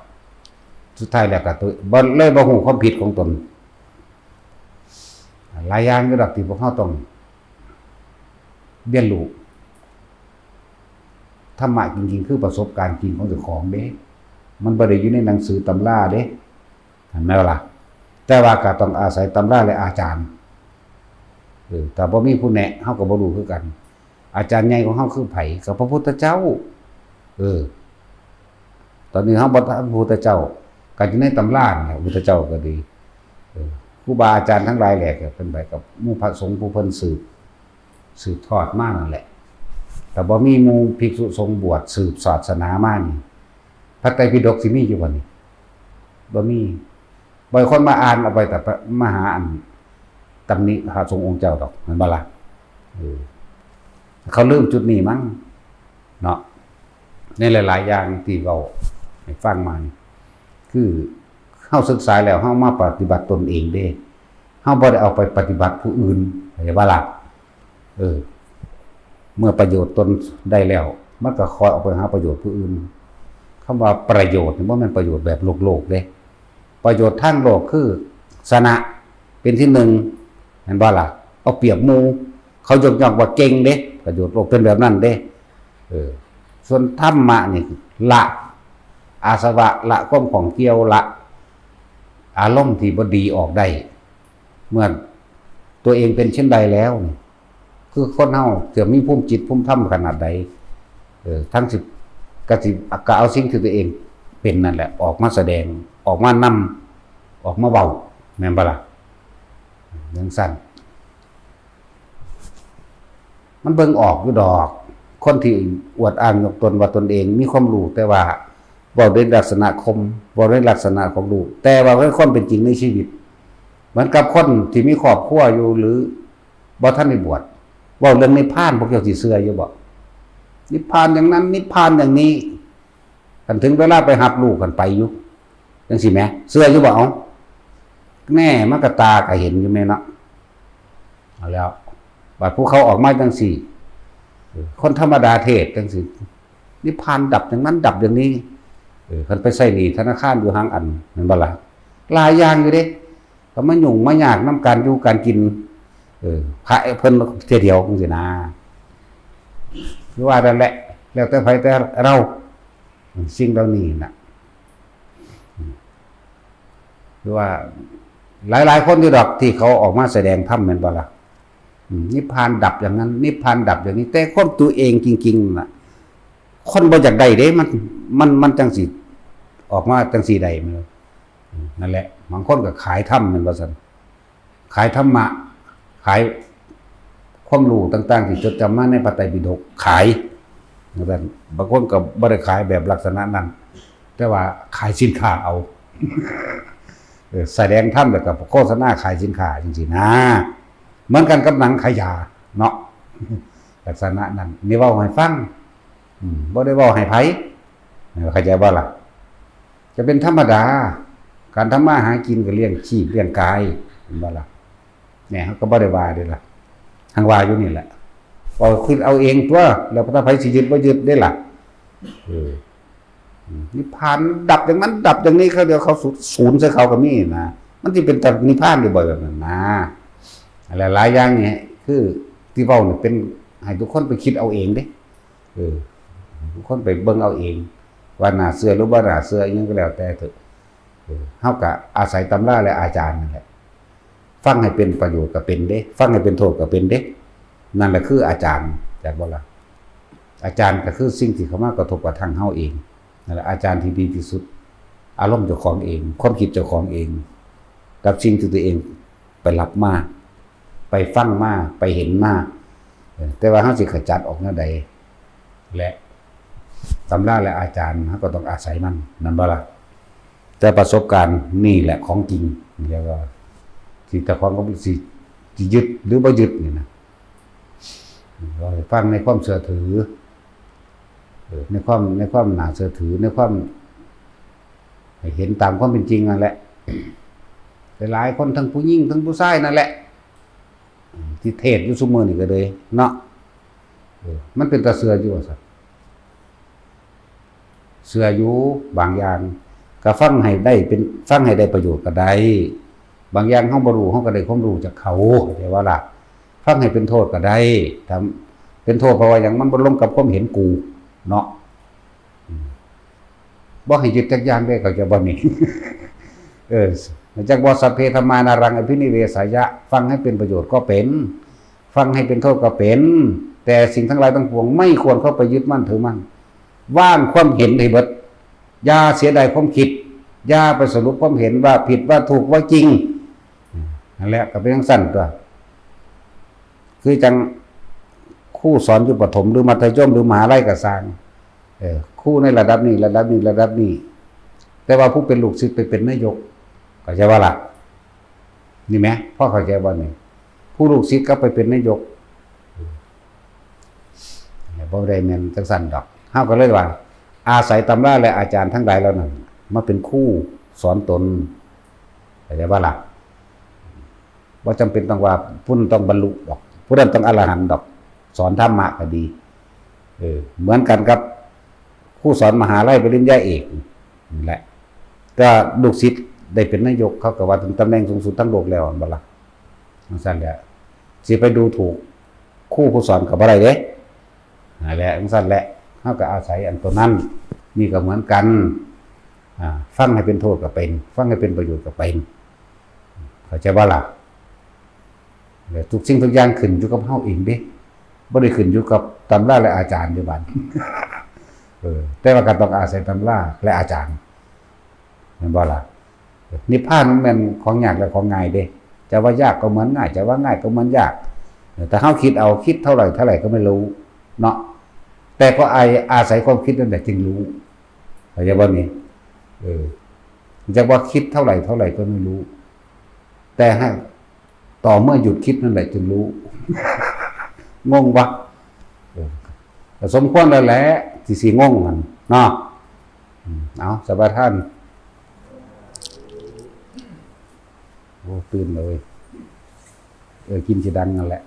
สุดท้ายแล้วก็ตัว บ่ เลยบ่ฮู้ความผิดของตน หลายอย่างอยู่ดอกที่พวกเราต้องเรียนรู้ ธรรมะจริงๆ คือประสบการณ์จริงของเจ้าของเด้ มันบ่ได้อยู่ในหนังสือตำราเด้ เห็นไหมล่ะ แต่ว่าก็ต้องอาศัยตำราและอาจารย์ เออ ถ้าบ่มีผู้แนะ เฮาก็บ่รู้คือกัน อาจารย์ใหญ่ของเฮาคือไผ ก็พระพุทธเจ้า เออ ตอนนี้เฮาบ่ทันพระพุทธเจ้า ก็อยู่ในตำรานั่นแหละ พระพุทธเจ้าก็ดี เออ ครูบาอาจารย์ทั้งหลายแหละ ก็เป็นไปกับหมู่พระสงฆ์ผู้เพิ่นสืบ สืบทอดมานั่นแหละ แต่บ่มีหมู่ภิกษุสงฆ์บวชสืบศาสนามานี่ พระไตรปิฎกสิมีอยู่บ่นี่ บ่มี บ่อยคนมาอ่านเอาไปแต่มาหาอันตำหนิพระสงฆ์องค์เจ้าดอก แม่นบ่ล่ะ เออ เขาลืมจุดนี้มั้ง เนาะ ในหลายๆ อย่างที่เว้าให้ฟังมานี่ คือเฮาศึกษาแล้วเฮามาปฏิบัติตนเองเด้ เฮาบ่ได้เอาไปปฏิบัติผู้อื่น เข้าใจบ่ล่ะ เออ เมื่อประโยชน์ตนได้แล้ว มันก็คอยเอาไปหาประโยชน์ผู้อื่น คำว่าประโยชน์นี่บ่แม่นประโยชน์แบบโลกๆ เด้ ประโยชน์ทางโลกคือชนะ เป็นที่หนึ่ง เห็นบ่ล่ะ เอาเปรียบหมู่ เขายกย่องว่าเก่งเด้ ประโยชน์โลกเป็นแบบนั้นเด้ เออ ส่วนธรรมะนี่ ละอาสวะ ละความข้องเกี่ยว ละอารมณ์ที่บ่ดีออกได้ เมื่อตัวเองเป็นเช่นใดแล้วนี่ คือคนเฮาจะมีภูมิจิตภูมิธรรมขนาดใด เออ ทั้งสิ ก็สิ ก็เอาสิ่งที่ตัวเองเป็นนั่นแหละ ออกมาแสดง ออกมานำ ออกมาเว้า แม่นบ่ล่ะ จั่งซั้น มันเบิ่งออกอยู่ดอก คนที่อวดอ้างยกตนว่าตนเองมีความรู้ แต่ว่าเว้าในลักษณะข่ม เว้าในลักษณะของรู้ แต่ว่าในความเป็นจริงในชีวิต เหมือนกับคนที่มีครอบครัวอยู่ หรือบ่ทันได้บวช เว้าเรื่องนิพพาน พวกเจ้าสิเชื่ออยู่บ่ นิพพานอย่างนั้น นิพพานอย่างนี้ คันถึงเวลาไปรับลูกกันไปอยู่ จั่งซี้แหม เชื่ออยู่บ่ เอ้า แน่ มันก็ตาก็เห็นอยู่แม่เนาะ เอาแล้ว บัดผู้เขาออกมาจั่งซี้ เออ คนธรรมดาเทศจั่งซี้ นิพพานดับอย่างนั้นดับอย่างนี้ เออ คันไปใช้หนี้ธนาคารอยู่หางอัน แม่นบ่ล่ะ หลายอย่างอยู่เด้ ก็มายุ่งมายากนำการอยู่การกิน เออ พระเพิ่นเทื่อเดียวจั่งซี้นะ คือว่านั่นแหละ แล้วแต่ไผแต่เรา สิ่งเหล่านี้น่ะ คือว่าหลายๆ คนอยู่ดอกที่เขาออกมาแสดงธรรม แม่นบ่ล่ะ อืม นิพพานดับอย่างนั้น นิพพานดับอย่างนี้ แต่ความตัวเองจริงๆ น่ะ คนบ่อยากได้เด้ มัน มัน มันจั่งสิออกมาจั่งซี้ได้ มัน อืม นั่นแหละ บางคนก็ขายธรรม แม่นว่าซั่น ขายธรรมะ ขายความรู้ต่างๆ ที่จดจำมาในพระไตรปิฎก ขาย ว่าซั่น บางคนก็บ่ได้ขายแบบลักษณะนั้น แต่ว่าขายสินค้าเอา เออ แสดงธรรมแล้วก็โฆษณาขายสินค้าจั่งซี้นะ เหมือนกันกับหนังขายยาเนาะ ลักษณะนั้น นี่เว้าให้ฟัง อืม บ่ได้เว้าให้ไผ เออ เข้าใจบ่ล่ะ จะเป็นธรรมดา การทำมาหากินก็เลี้ยงชีพเลี้ยงกาย เห็นบ่ล่ะ แหน่ เขาก็บ่ได้ว่าเด้ล่ะ หังว่าอยู่นี่แหละ เอาคิดเอาเองตัว แล้วถ้าไผสิยึดบ่ยึดเด้ล่ะ เออ นิพพานดับอย่างนั้นดับอย่างนี้ เขาเดี๋ยวเขาสูญ สูญใส่เขาก็มีนะ มันสิเป็นตานิพพานอยู่บ่แบบนั้นนะ หลายๆ อย่างนี่คือที่เว้านี่เป็นให้ทุกคนไปคิดเอาเองเด้ เออ ทุกคนไปเบิ่งเอาเอง ว่าน่าเชื่อหรือบ่น่าเชื่อ อิหยังก็แล้วแต่เถอะ เออ เฮาก็อาศัยตำราและอาจารย์นั่นแหละ ฟังให้เป็นประโยชน์ก็เป็นเด้ ฟังให้เป็นโทษก็เป็นเด้ นั่นแหละคืออาจารย์ จักบ่ล่ะ อาจารย์ก็คือสิ่งที่เข้ามากระทบกระทั่งเฮาเอง นั่นแหละอาจารย์ที่ดีที่สุด อารมณ์เจ้าของเอง ความคิดเจ้าของเอง กับสิ่งที่ตัวเองไปรับมา ไปฟังมา ไปเห็นมา เออ แต่ว่าเฮาสิขจัดออกแนวใด และตำราและอาจารย์ เฮาก็ต้องอาศัยมัน แม่นบ่ล่ะ? แต่ประสบการณ์นี่แหละของจริง แล้วก็สิเจ้าของก็สิสิยึดหรือบ่ยึดนี่นะ เราให้ฟังในความเชื่อถือ เออ ในความ ในความน่าเชื่อถือ ในความให้เห็นตามความเป็นจริงนั่นแหละ หลายๆคนทั้งผู้หญิงทั้งผู้ชายนั่นแหละ ที่เทศน์อยู่ซุมื้อนี่ก็เลยเนาะ เออ มันเป็นตาเชื่ออยู่ว่าซั่น เชื่ออยู่บางอย่าง ก็ฟังให้ได้เป็น ฟังให้ได้ประโยชน์ก็ได้ บางอย่างเฮาบ่รู้ เฮาก็ได้ความรู้จากเขา เข้าใจบ่ล่ะ ฟังให้เป็นโทษก็ได้ ถ้าเป็นโทษเพราะว่าหยัง มันบ่ลงกับความเห็นกูเนาะ อืม บ่ให้ยึดจักอย่างเด้ เข้าใจบ่นี่ เออ จักว่า สัพเพธัมมานารังอภินิเวสายะ ฟังให้เป็นประโยชน์ก็เป็น ฟังให้เป็นโทษก็เป็น แต่สิ่งทั้งหลายทั้งปวงไม่ควรเข้าไปยึดมั่นถือมั่น วางความเห็นให้เบิด อย่าเสียดายความคิด อย่าไปสรุปความเห็นว่าผิดว่าถูกว่าจริง นั่นแหละก็เป็นจั่งซั่นตัว คือจั่งครูสอนอยู่ประถมหรือมัธยมหรือมหาลัยก็ซ่าง เออ ครูในระดับนี้ ระดับนี้ ระดับนี้ แต่ว่าผู้เป็นลูกศิษย์ไปเป็นนายก เข้าใจบ่ล่ะ นี่แหม พอเข้าใจบ่นี่ ผู้ลูกศิษย์ก็ไปเป็นนายก บ่ได้แม่นจั่งซั่นดอก เฮาก็เลยว่า อาศัยตำราและอาจารย์ทั้งหลายเหล่านั้น มาเป็นครูสอนตน เข้าใจบ่ล่ะ บ่จำเป็นต้องว่าผู้นั้นต้องบรรลุดอก ผู้นั้นต้องอรหันต์ดอก สอนธรรมะก็ดี เออ เหมือนกันกับครูสอนมหาลัยปริญญาเอกนี่แหละ ก็ลูกศิษย์ได้เป็นนายก เขาก็ว่าถึงตำแหน่งสูงสุดทั้งโลกแล้ว แม่นบ่ล่ะ จั่งซั่นแหละ สิไปดูถูกครูผู้สอนก็บ่ได้เด้ นั่นแหละ จั่งซั่นแหละ เฮาก็อาศัยอันตัวนั้น นี่ก็เหมือนกัน อ่า ฟังให้เป็นโทษก็เป็น ฟังให้เป็นประโยชน์ก็เป็น เข้าใจบ่ล่ะ แล้วทุกสิ่งทุกอย่างขึ้นอยู่กับเฮาเองเด้ บ่ได้ขึ้นอยู่กับตำราและอาจารย์เด้บัด เออ แต่ว่าก็ต้องอาศัยตำราและอาจารย์ แม่นบ่ล่ะ นิพพานมันแม่นของยากและของง่ายเด้ จะว่ายากก็เหมือนง่าย จะว่าง่ายก็เหมือนยาก แต่เฮาคิดเอา คิดเท่าไหร่เท่าไหร่ก็ไม่รู้เนาะ แต่ก็อา อาศัยความคิดนั่นแหละจึงรู้ เข้าใจบ่นี่ เออ จะว่าคิดเท่าไหร่เท่าไหร่ก็ไม่รู้ แต่ให้ ต่อเมื่อหยุดคิดนั่นแหละจึงรู้ งงปะ เออ ก็สมควรแล้วแหละ สิ สิงงหั่นเนาะ อืม เอา สะบาทาน โอ้ ตื่นเลย เออ กินสิดังนั่นแหละ